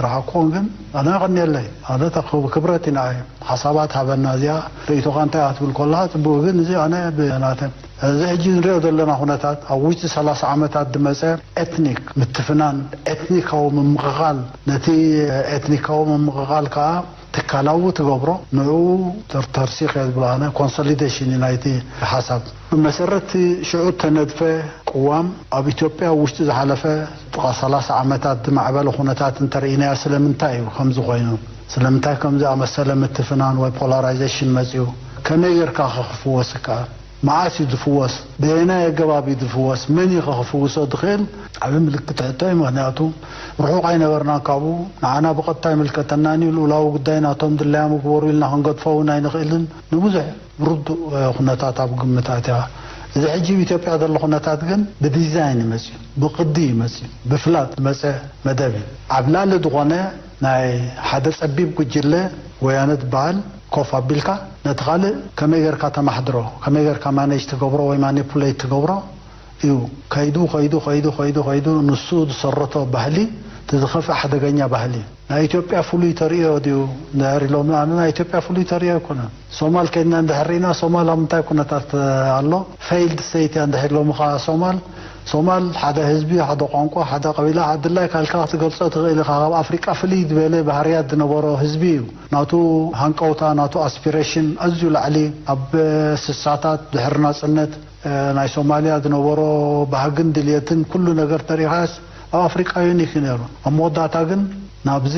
ረሓቅኩን ግን ኣነ የቐንየለይ። ኣነ ተኽብ-፣ ክብረት ኢና እዩ። ሓሳባት ሃበና። እዚኣ ርእይቶኻ እንታይ እያ ክትብል ከለኻ ጽቡቕ፣ ግን እዚ ኣነ ብናተ እዚ ሕጂ ንሪኦ ዘለና ኩነታት ኣብ ውሽጢ ሰላሳ ዓመታት ዝመፀ ኤትኒክ ምትፍናን፣ ኤትኒካዊ ምምቕቓል፣ ነቲ ኤትኒካዊ ምምቕቓል ከዓ ትካላዊ ትገብሮ፣ ንዕኡ ተር-፣ ተርሲኽ እየ ዝብሎ ኣነ፣ ኮንሶሊዴሽን እዩ ናይቲ ሓሳብ። ብመሰረት እቲ ሽዑ እተነድፈ ቅዋም ኣብ ኢትዮጵያ ውሽጢ ዝሓለፈ ጥቓ ሰላሳ ዓመታት ዝማዕበለ ኩነታት እንተርኢናዮ ስለምንታይ እዩ ከምዚ ኮይኑ? ስለምንታይ ከምዚ ኣመሰለ ምትፍናን ወይ ፖላራይዜሽን መጺኡ? ከመይ ጌርካ ከኽፍወስ ይከኣል? መዓስ እዩ ዝፍወስ? በየናይ ኣገባብ እዩ ዝፍወስ? መን እዩ ከኽፍውሶ ዝኽእል? ዓቢ ምልክት ሕቶ እዩ። ምኽንያቱ ርሑቕ ኣይነበርናን ካብኡ። ንዓና ብቐጥታ ኣይምልከተናን እዩ። ልኡላዊ ጉዳይ ናቶም ድላዮም ይግበሩ ኢልና ክንገድፎ እውን ኣይንኽእልን። ንብዙሕ ብርዱእ፣ እ፣ ኩነታት ኣብ ግምት ኣትያ። እዚ ሕጂ ኣብ ኢትዮጵያ ዘሎ ኩነታት ግን ብዲዛይን እዩ መጺኡ፣ ብቕዲ እዩ መጺኡ፣ ብፍላጥ ዝመጸ መደብ እዩ። ዓብላሊ ዝኾነ ናይ ሓደ ጸቢብ ጉጅለ ወያነ ዝበሃል ኮፍ ኣቢልካ ነቲ ካልእ ከመይ ጌርካ ተማሕድሮ፣ ከመይ ጌርካ ማኔጅ ትገብሮ ወይ ማኒፑሌት ትገብሮ እዩ። ከይዱ፣ ከይዱ፣ ከይዱ፣ ከይዱ፣ ከይዱ ንሱ ዝሰረቶ ባህሊ፣ እቲ ዝኸፍእ ሓደገኛ ባህሊ እዩ። ናይ ኢትዮጵያ ፍሉይ ተርእዮ ድዩ? እንድሕር ኢሎም፣ ኣነ ናይ ኢትዮጵያ ፍሉይ ተርእዮ ኣይኮነን። ሶማል ከይድና እንድሕር ርኢና፣ ሶማል ኣብ ምንታይ ኩነታት ኣሎ? ፌይልድ ስቴት እያ እንድሕር ኢሎምኻ ሶማል፣ ሶማል ሓደ ህዝቢ፣ ሓደ ቋንቋ፣ ሓደ ቀቢላ፣ ድላይካ ኢልካ ክትገልጾ ትኽእል ኢኻ። ካብ ኣፍሪቃ ፍልይ ዝበለ ባህርያት ዝነበሮ ህዝቢ እዩ። ናቱ ሃንቀውታ፣ ናቱ ኣስፒሬሽን ኣዝዩ ላዕሊ፣ ኣብ ስሳታት ድሕሪ ናጽነት፣ እ፣ ናይ ሶማልያ ዝነበሮ ባህግን ድልየትን ኩሉ ነገር ተሪኢኻስ ኣብ ኣፍሪቃ ዩኒክ እዩ ነይሩ። ኣብ መወዳእታ ግን ናብዚ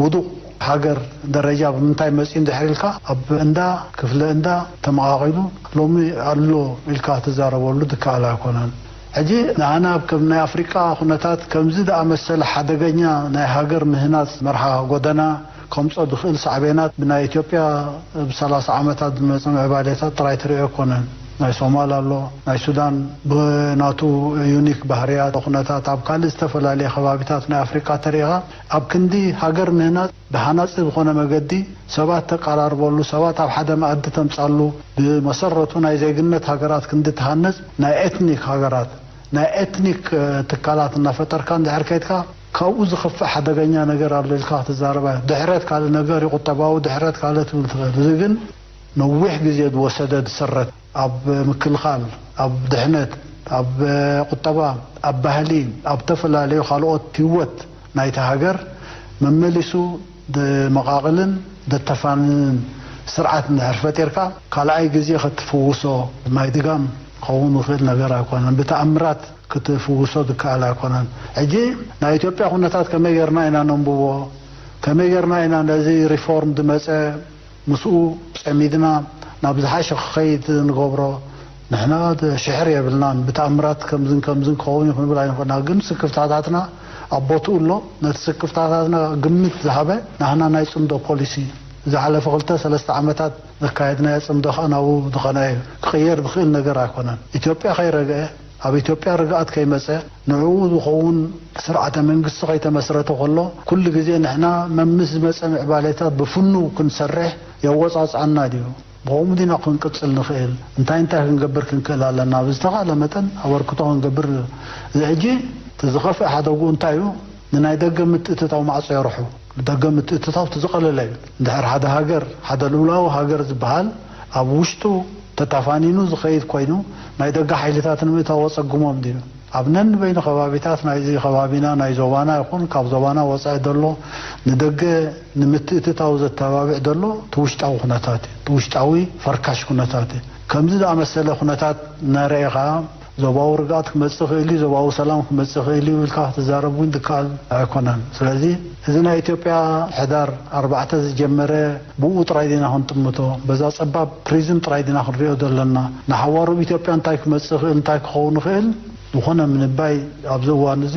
ውዱቕ ሃገር ደረጃ ብምንታይ መጺኡ እንድሕር ኢልካ፣ ኣብ እንዳ ክፍለ እንዳ ተመቓቒሉ ሎሚ ኣሎ ኢልካ ትዛረበሉ ዝከኣል ኣይኮነን። ሕጂ ንኣና ኣብ ከም ናይ ኣፍሪቃ ኩነታት ከምዚ ዝኣመሰለ ሓደገኛ ናይ ሃገር ምህናጽ መርሓ ጎደና ከምጾ ዝኽእል ሳዕቤናት ብናይ ኢትዮጵያ ብ ሰላሳ ዓመታት ዝመጸ ምዕባሌታት ጥራይ ትሪኦ ኣይኮነን። ናይ ሶማል ኣሎ፣ ናይ ሱዳን ብናቱ ዩኒክ ባህርያት ኩነታት ኣብ ካልእ ዝተፈላለየ ከባቢታት ናይ ኣፍሪቃ ተሪኢኻ ኣብ ክንዲ ሃገር ምህናጽ ብሃናጺ ዝኾነ መገዲ ሰባት ተቀራርበሉ፣ ሰባት ኣብ ሓደ መኣዲ ተምጻሉ፣ ብመሰረቱ ናይ ዜግነት ሃገራት ክንዲ ትሃንጽ ናይ ኤትኒክ ሃገራት ናይ ኤትኒክ፣ እ፣ ትካላት እናፈጠርካ እንድሕር ከይድካ፣ ካብኡ ዝኸፍእ ሓደገኛ ነገር ኣሎ ኢልካ ክትዛረብ ኣይ-፣ ድሕረት ካልእ ነገር እዩ፣ ቁጠባዊ ድሕረት ካልእ ትብል ትኽእል። እዚ ግን ነዊሕ ግዜ ዝወሰደ ዝስረት፣ ኣብ ምክልኻል፣ ኣብ ድሕነት፣ ኣብ ቁጠባ፣ ኣብ ባህሊ፣ ኣብ ዝተፈላለዩ ካልኦት ህይወት ናይቲ ሃገር መመሊሱ ደመቓቕልን ደተፋንንን ስርዓት እንድሕር ፈጢርካ፣ ካልኣይ ግዜ ክትፍውሶ ማይ ድጋም ክኸውን ዝኽእል ነገር ኣይኮነን። ብተኣምራት ክትፍውሶ ዝከኣል ኣይኮነን። ሕጂ ናይ ኢትዮጵያ ኩነታት ከመይ ጌርና ኢና ነንብቦ? ከመይ ጌርና ኢና ነዚ ሪፎርም ዝመጸ ምስኡ ጸሚድና ናብ ዝሓሸ ክኸይድ ንገብሮ? ንሕና ሽሕር የብልናን። ብተኣምራት ከምዝን ከምዝን ክኸውን እዩ ክንብል ኣይንኽእልና። ግን ስክፍታታትና ኣብ ቦትኡ ኣሎ። ነቲ ስክፍታታትና ግምት ዝሃበ ናህና ናይ ጽምዶ ፖሊሲ፣ ዝሓለፈ ክልተ ሰለስተ ዓመታት ዘካየድናዮ ጽምዶ ከኣ ናብኡ ዝኸነ እዩ። ክቕየር ዝኽእል ነገር ኣይኮነን። ኢትዮጵያ ከይረግአ፣ ኣብ ኢትዮጵያ ርግኣት ከይመጸ፣ ንዕኡ ዝኸውን ስርዓተ መንግስቲ ከይተመስረተ ከሎ፣ ኩሉ ግዜ ንሕና መምስ ዝመጸ ምዕባሌታት ብፍኑው ክንሰርሕ የወጻጽኣና ድዩ? ብኸምኡ ዲና ክንቅጽል ንኽእል? እንታይ እንታይ ክንገብር ክንክእል ኣለና? ብዝተኻእለ መጠን ኣበርክቶ ክንገብር። እዚ ሕጂ እቲ ዝኸፍእ ሓደግኡ እንታይ እዩ? ንናይ ደገ ምትእትታው ማዕጾ የርሑ። ንደገ ምትእትታው እቲ ዝቐለለ እዩ። እንድሕር ሓደ ሃገር፣ ሓደ ልኡላዊ ሃገር ዝበሃል ኣብ ውሽጡ ተታፋኒኑ ዝኸይድ ኮይኑ፣ ናይ ደገ ሓይልታት ንምእታው ኣጸግሞም ድዩ? ኣብ ነንበይኑ ከባቢታት ናይዚ ከባቢና፣ ናይ ዞባና ይኹን ካብ ዞባና ወጻኢ ዘሎ ንደገ ንምትእትታው ዘተባብዕ ዘሎ እቲ ውሽጣዊ ኩነታት እዩ። እቲ ውሽጣዊ ፈርካሽ ኩነታት እዩ። ከምዚ ዝኣመሰለ ኩነታት እናረኤ ኸኣ ዞባዊ ርግኣት ክመጽእ ይኽእል እዩ፣ ዞባዊ ሰላም ክመጽእ ይኽእል እዩ ኢልካ ክትዛረብ እውን ዝከኣል ኣይኮነን። ስለዚ እዚ ናይ ኢትዮጵያ ሕዳር ኣርባዕተ ዝጀመረ ብኡ ጥራይ ዲና ክንጥምቶ? በዛ ጸባብ ፕሪዝም ጥራይ ዲና ክንሪኦ ዘለና? ንሓዋሩ ኣብ ኢትዮጵያ እንታይ ክመጽእ ይኽእል፣ እንታይ ክኸውን ይኽእል? ዝኾነ ምንባይ ኣብዚ እዋን እዚ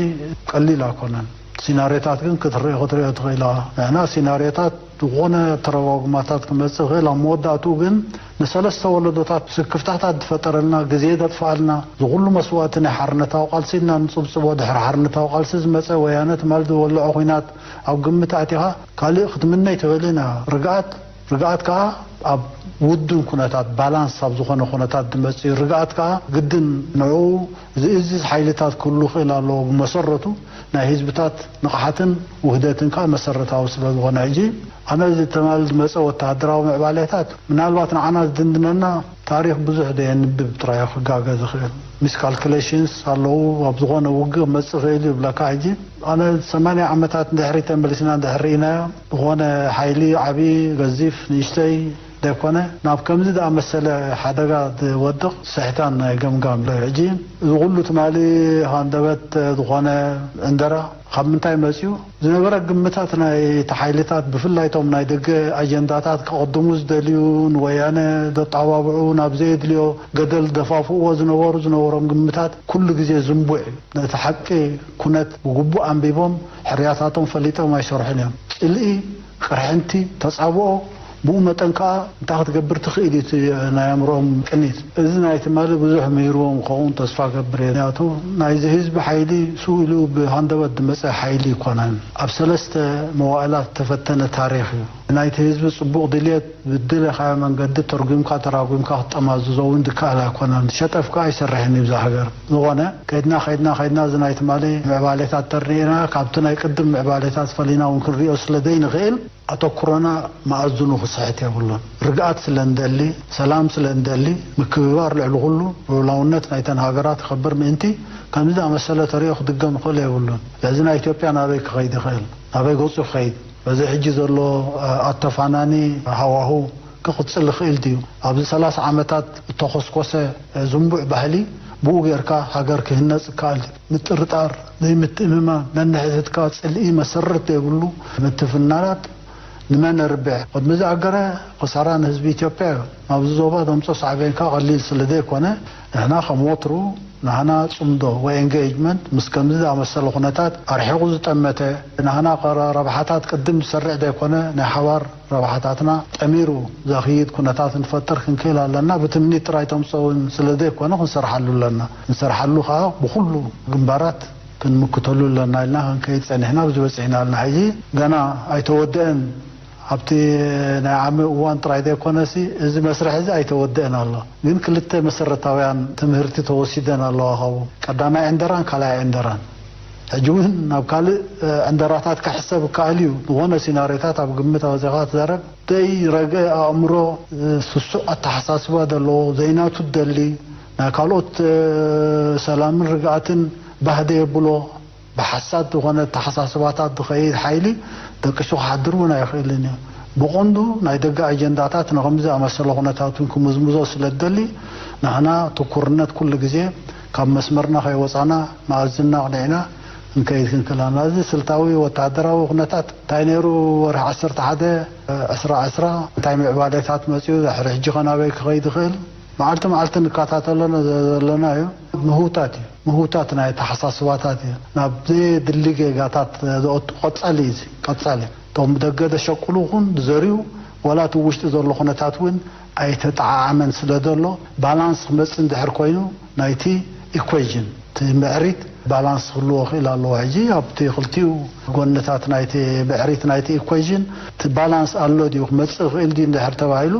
ቀሊል ኣይኮነን። ሲናርዮታት ግን ክትሪኦ፣ ክትሪኦ ትኽእል ኢኻ። ንሕና ሲናርዮታት ዝኾነ ተረጓጉማታት ክመጽእ ይኽእል። ኣብ መወዳእትኡ ግን ንሰለስተ ወለዶታት ስክፍታታት ዝፈጠረልና፣ ግዜ ዘጥፍኣልና፣ ዝኹሉ መስዋእቲ ናይ ሓርነታዊ ቃልሲ ኢልና ንጽብጽቦ፣ ድሕሪ ሓርነታዊ ቃልሲ ዝመጸ ወያነ ትማል ዝበልዖ ኲናት ኣብ ግምት ኣእቲኻ ካልእ ክትምነ ኣይትኽእልን ኢኻ። ርግኣት፣ ርግኣት ከኣ ኣብ ውዱን ኩነታት፣ ባላንስ ኣብ ዝኾነ ኩነታት ዝመጽእ ርግኣት ከኣ ግድን ንዕኡ ዝእዝዝ ሓይልታት ክህሉ ክእል ኣለዎ። ብመሰረቱ ናይ ህዝብታት ንቕሓትን ውህደትን ከኣ መሰረታዊ ስለ ዝኾነ፣ ሕጂ ኣነ እዚ ተማሊ ዝመጸ ወተሃደራዊ ምዕባሌታት ምናልባት ንዓና ዝድንድነና ታሪኽ ብዙሕ ዘየንብብ ጥራይ ክጋገ ዝኽእል። ሚስካልኩሌሽንስ ኣለዉ። ኣብ ዝኾነ ውግእ ክመጽእ ይኽእል እዩ ይብለካ። ሕጂ ኣነ ሰማንያ ዓመታት ንድሕሪት ተመሊስና እንድሕር ርኢናዮ፣ ዝኾነ ሓይሊ ዓቢ፣ ገዚፍ፣ ንእሽተይ ዘይኮነ ናብ ከምዚ ዝኣመሰለ ሓደጋ ዝወድቕ ስሕታን ናይ ገምጋም እዩ። ሕጂ እዚ ኩሉ ትማሊ ሃንደበት ዝኾነ ዕንደራ ካብ ምንታይ መጺኡ? ዝነበረ ግምታት ናይቲ ሓይልታት፣ ብፍላይ እቶም ናይ ደገ ኣጀንዳታት ከቐድሙ ዝደልዩ፣ ንወያነ ዘተባብዑ፣ ናብ ዘየድልዮ ገደል ዝደፋፍእዎ ዝነበሩ፣ ዝነበሮም ግምታት ኩሉ ግዜ ዝንቡዕ እዩ። ነቲ ሓቂ ኩነት ብግቡእ ኣንቢቦም፣ ሕርያታቶም ፈሊጦም ኣይሰርሑን እዮም። ጽልኢ፣ ቅርሕንቲ፣ ተጻብኦ፣ ብኡ መጠን ከኣ እንታይ ክትገብር ትኽእል እዩ እቲ ናይ ኣእምሮኦም ቅኒት። እዚ ናይ ትማሊ ብዙሕ ምሂርዎም ክኸውን ተስፋ ገብር እየ። ምኽንያቱ ናይዚ ህዝቢ ሓይሊ ስኡ ኢሉ ብሃንደበት ዝመጸ ሓይሊ ኣይኮነን። ኣብ ሰለስተ መዋእላት ዝተፈተነ ታሪኽ እዩ። ናይቲ ህዝቢ ጽቡቕ ድልየት ብድለኻዮ መንገዲ ተርጒምካ ተራጒምካ ክትጠማዝዞ እውን ዝከኣል ኣይኮነን። ሸጠፍ ከኣ ኣይሰርሕን እዩ እዛ ሃገር። ዝኾነ ከይድና ከይድና ከይድና እዚ ናይ ትማሊ ምዕባሌታት ተርኢና ካብቲ ናይ ቅድም ምዕባሌታት ፈሊና እውን ክንሪኦ ስለ ዘይንኽእል ኣተኩሮና መኣዝኑ ክስሕት የብሉን። ርግኣት ስለ እንደሊ፣ ሰላም ስለ እንደሊ፣ ምክብባር ልዕሊ ኩሉ፣ ልኡላውነት ናይተን ሃገራት ክኸብር ምእንቲ ከምዚ ዝኣመሰለ ተሪኦ ክድገም ክኽእል የብሉን። ስለዚ ናይ ኢትዮጵያ ናበይ ክኸይድ ይኽእል? ናበይ ገጹ ክኸይድ? በዚ ሕጂ ዘሎ ኣተፋናኒ ሃዋሁ ክቕጽል ይኽእል ድዩ? ኣብዚ ሰላሳ ዓመታት እተኾስኮሰ ዝንቡዕ ባህሊ ብኡ ጌርካ ሃገር ክህነጽ ይከኣል ድዩ? ምጥርጣር፣ ዘይምትእምማን፣ ነንሕድሕድካ ጽልኢ መሰረት ዘይብሉ ምትፍናናት ንመን የርብሕ? ቅድሚ ዝኣገረ ክሳራ ንህዝቢ ኢትዮጵያ እዩ። ናብዚ ዞባ ዘምጾ ሳዕቤን ከኣ ቀሊል ስለ ዘይኮነ፣ ንሕና ከም ወትሩ ናህና ጽምዶ ወይ ኤንጌጅመንት ምስ ከምዚ ዝኣመሰለ ኩነታት ኣርሒቑ ዝጠመተ፣ ናህና ረብሓታት ቅድም ዝሰርዕ ዘይኮነ ናይ ሓባር ረብሓታትና ጠሚሩ ዘኽይድ ኩነታት ክንፈጥር ክንክእል ኣለና። ብትምኒት ጥራይ ተምጽኦ እውን ስለ ዘይኮነ ክንሰርሓሉ ኣለና። ክንሰርሓሉ ከኣ ብኹሉ ግንባራት ክንምክተሉ ኣለና ኢልና ክንከይድ ጸኒሕና ኣብዚ በጺሕና ኣለና። ሕጂ ገና ኣይተወደአን። ኣብቲ ናይ ዓሚ እዋን ጥራይ ዘይኮነሲ፣ እዚ መስርሕ እዚ ኣይተወደአን ኣሎ። ግን ክልተ መሰረታውያን ትምህርቲ ተወሲደን ኣለዋ ካብኡ። ቀዳማይ ዕንደራን ካልኣይ ዕንደራን። ሕጂ እውን ናብ ካልእ፣ እ፣ ዕንደራታት ክሕሰብ ይከኣል እዩ። ዝኾነ ሲናሪዮታት ኣብ ግምት ኣውጺኻ ትዛረብ። ዘይረግአ ኣእምሮ፣ እ፣ ስሱዕ ኣተሓሳስባ ዘለዎ፣ ዘይናቱ ደሊ፣ ናይ ካልኦት፣ እ፣ ሰላምን ርግኣትን ባህ ዘየብሎ፣ ብሓሳድ ዝኾነ ኣተሓሳስባታት ዝኸይድ ሓይሊ ደቂሱ ክሓድር እውን ኣይኽእልን እዩ። ብቐንዱ ናይ ደገ ኣጀንዳታት ንኸምዚ ዝኣመሰለ ኩነታት እውን ክምዝምዞ ስለ ዝደሊ፣ ንሕና ትኩርነት ኩሉ ግዜ ካብ መስመርና ከይወጻና መኣዝንና ኣቕኒዕና ክንከይድ ክንክእል ኣለና። እዚ ስልታዊ ወተሃደራዊ ኩነታት እንታይ ነይሩ? ወርሒ ዓሰርተ ሓደ፣ ዕስራ ዕስራ እንታይ ምዕባሌታት መጺኡ? ድሕሪ ሕጂ ከ ናበይ ክኸይድ ይኽእል? መዓልቲ መዓልቲ ንከታተሎ ነ-፣ ዘለና እዩ። ምህውታት እዩ። ምህውታት ናይ ኣተሓሳስባታት እዩ። ናብ ዘየድሊ ጌጋታት ዘእቱ ቀጻሊ እዩ እዚ። ቀጻሊ። እቶም ብደገ ዘሸቅሉ ይኹን ዝዘርዩ፣ ዋላ እቲ ውሽጢ ዘሎ ኩነታት እውን ኣይተጠዓዓመን ስለ ዘሎ፣ ባላንስ ክመጽእ እንድሕር ኮይኑ፣ ናይቲ ኢኩዌዥን፣ እቲ ምዕሪት ባላንስ ክህልዎ ክእል ኣለዎ። ሕጂ ኣብቲ ክልቲኡ ጎንታት ናይቲ ምዕሪት ናይቲ ኢኩዌዥን፣ እቲ ባላንስ ኣሎ ድዩ፣ ክመጽእ ክእል ድዩ እንድሕር ተባሂሉ፣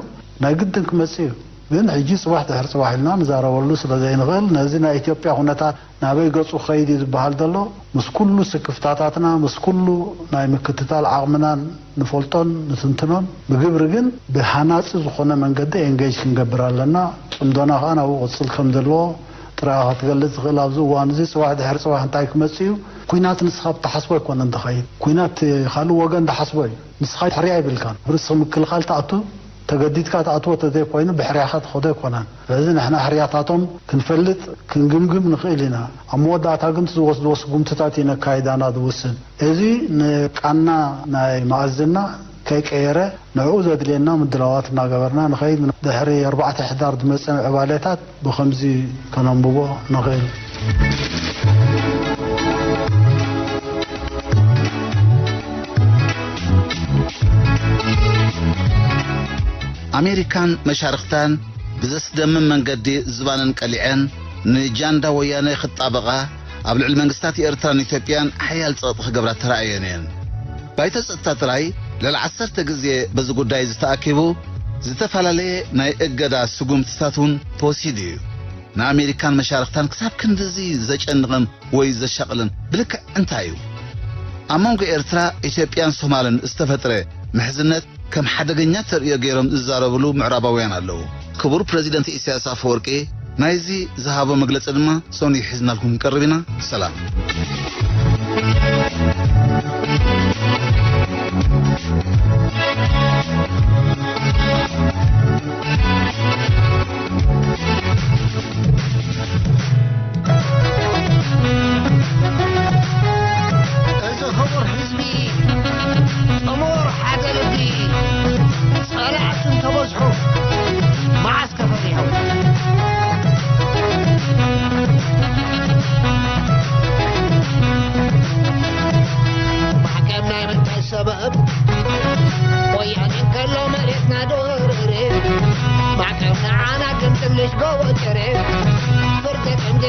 ናይ ግድን ክመጽእ እዩ። ግን ሕጂ ጽባሕ ድሕሪ ጽባሕ ኢልና ንዛረበሉ ስለ ዘይንኽእል፣ ነዚ ናይ ኢትዮጵያ ኩነታት ናበይ ገጹ ክኸይድ እዩ ዝበሃል ዘሎ፣ ምስ ኩሉ ስክፍታታትና፣ ምስ ኩሉ ናይ ምክትታል ዓቕምናን ንፈልጦን ንትንትኖን፣ ብግብሪ ግን ብሃናጺ ዝኾነ መንገዲ ኤንጌጅ ክንገብር ኣለና። ጽምዶና ከኣ ናብኡ ክቕጽል ከም ዘለዎ ጥራይ ኢኻ ክትገልጽ ትኽእል። ኣብዚ እዋን እዚ ጽባሕ ድሕሪ ጽባሕ እንታይ ክመጽእ እዩ? ኲናት ንስኻ ብትሓስቦ ኣይኮነን ዝኸይድ። ኲናት ካልእ ወገን ዝሓስቦ እዩ። ንስኻ ሕርያ ኣይብልካን። ርእሲ ምክልኻል ትኣቱ፣ ተገዲድካ ትኣትዎ ተዘይኮይኑ ብሕርያኻ ትኸዶ ኣይኮነን። ስለዚ ንሕና ሕርያታቶም ክንፈልጥ፣ ክንግምግም ንኽእል ኢና። ኣብ መወዳእታ ግን እቲ ዝወስድዎ ስጉምትታት እዩ ነካይዳና ዝውስን። እዚ ንቃና ናይ መኣዝንና ከይቀየረ ንዕኡ ዘድልየና ምድላዋት እናገበርና ንኸይድ። ድሕሪ ኣርባዕተ ሕዳር ዝመጸ ምዕባሌታት ብኸምዚ ከነንብቦ ንኽእል። ኣሜሪካን መሻርኽታን ብዘስደምም መንገዲ ዝባነን ቀሊዐን ንጃንዳ ወያነ ክጣበቓ ኣብ ልዕሊ መንግስታት ኤርትራን ኢትዮጵያን ሓያል ጸቕጢ ክገብራ ተራእየን እየን። ባይቶ ጸጥታ ጥራይ ልዕሊ ዓሰርተ ግዜ በዚ ጉዳይ ዝተኣኪቡ ዝተፈላለየ ናይ እገዳ ስጉምትታት እውን ተወሲዱ እዩ። ንኣሜሪካን መሻርኽታን ክሳብ ክንድዚ ዘጨንቕን ወይ ዘሻቕልን ብልክዕ እንታይ እዩ? ኣብ መንጎ ኤርትራ፣ ኢትዮጵያን ሶማልን ዝተፈጥረ ምሕዝነት ከም ሓደገኛ ተርእዮ ገይሮም ዝዛረብሉ ምዕራባውያን ኣለዉ። ክቡር ፕረዚደንት ኢሳያስ ኣፈወርቂ ናይዚ ዝሃቦ መግለጺ ድማ ሰኑይ ሒዝናልኩም ክንቀርብ ኢና። ሰላም። እዚ ክቡር ህዝቢ ጥሙር ሓደ ልቢ ጸላእቲ እንተበዝሑ መዓስ ከፈሪሑ? ማዕቀብ ናይ ምንታይ ሰበብ? ወያኔ እንከሎ መሬትና ዶርሬ፣ ማዕቀብ ንዓና ግን ትንሽ ጎቦ ጭሬ። ፍርቂ ክንዲ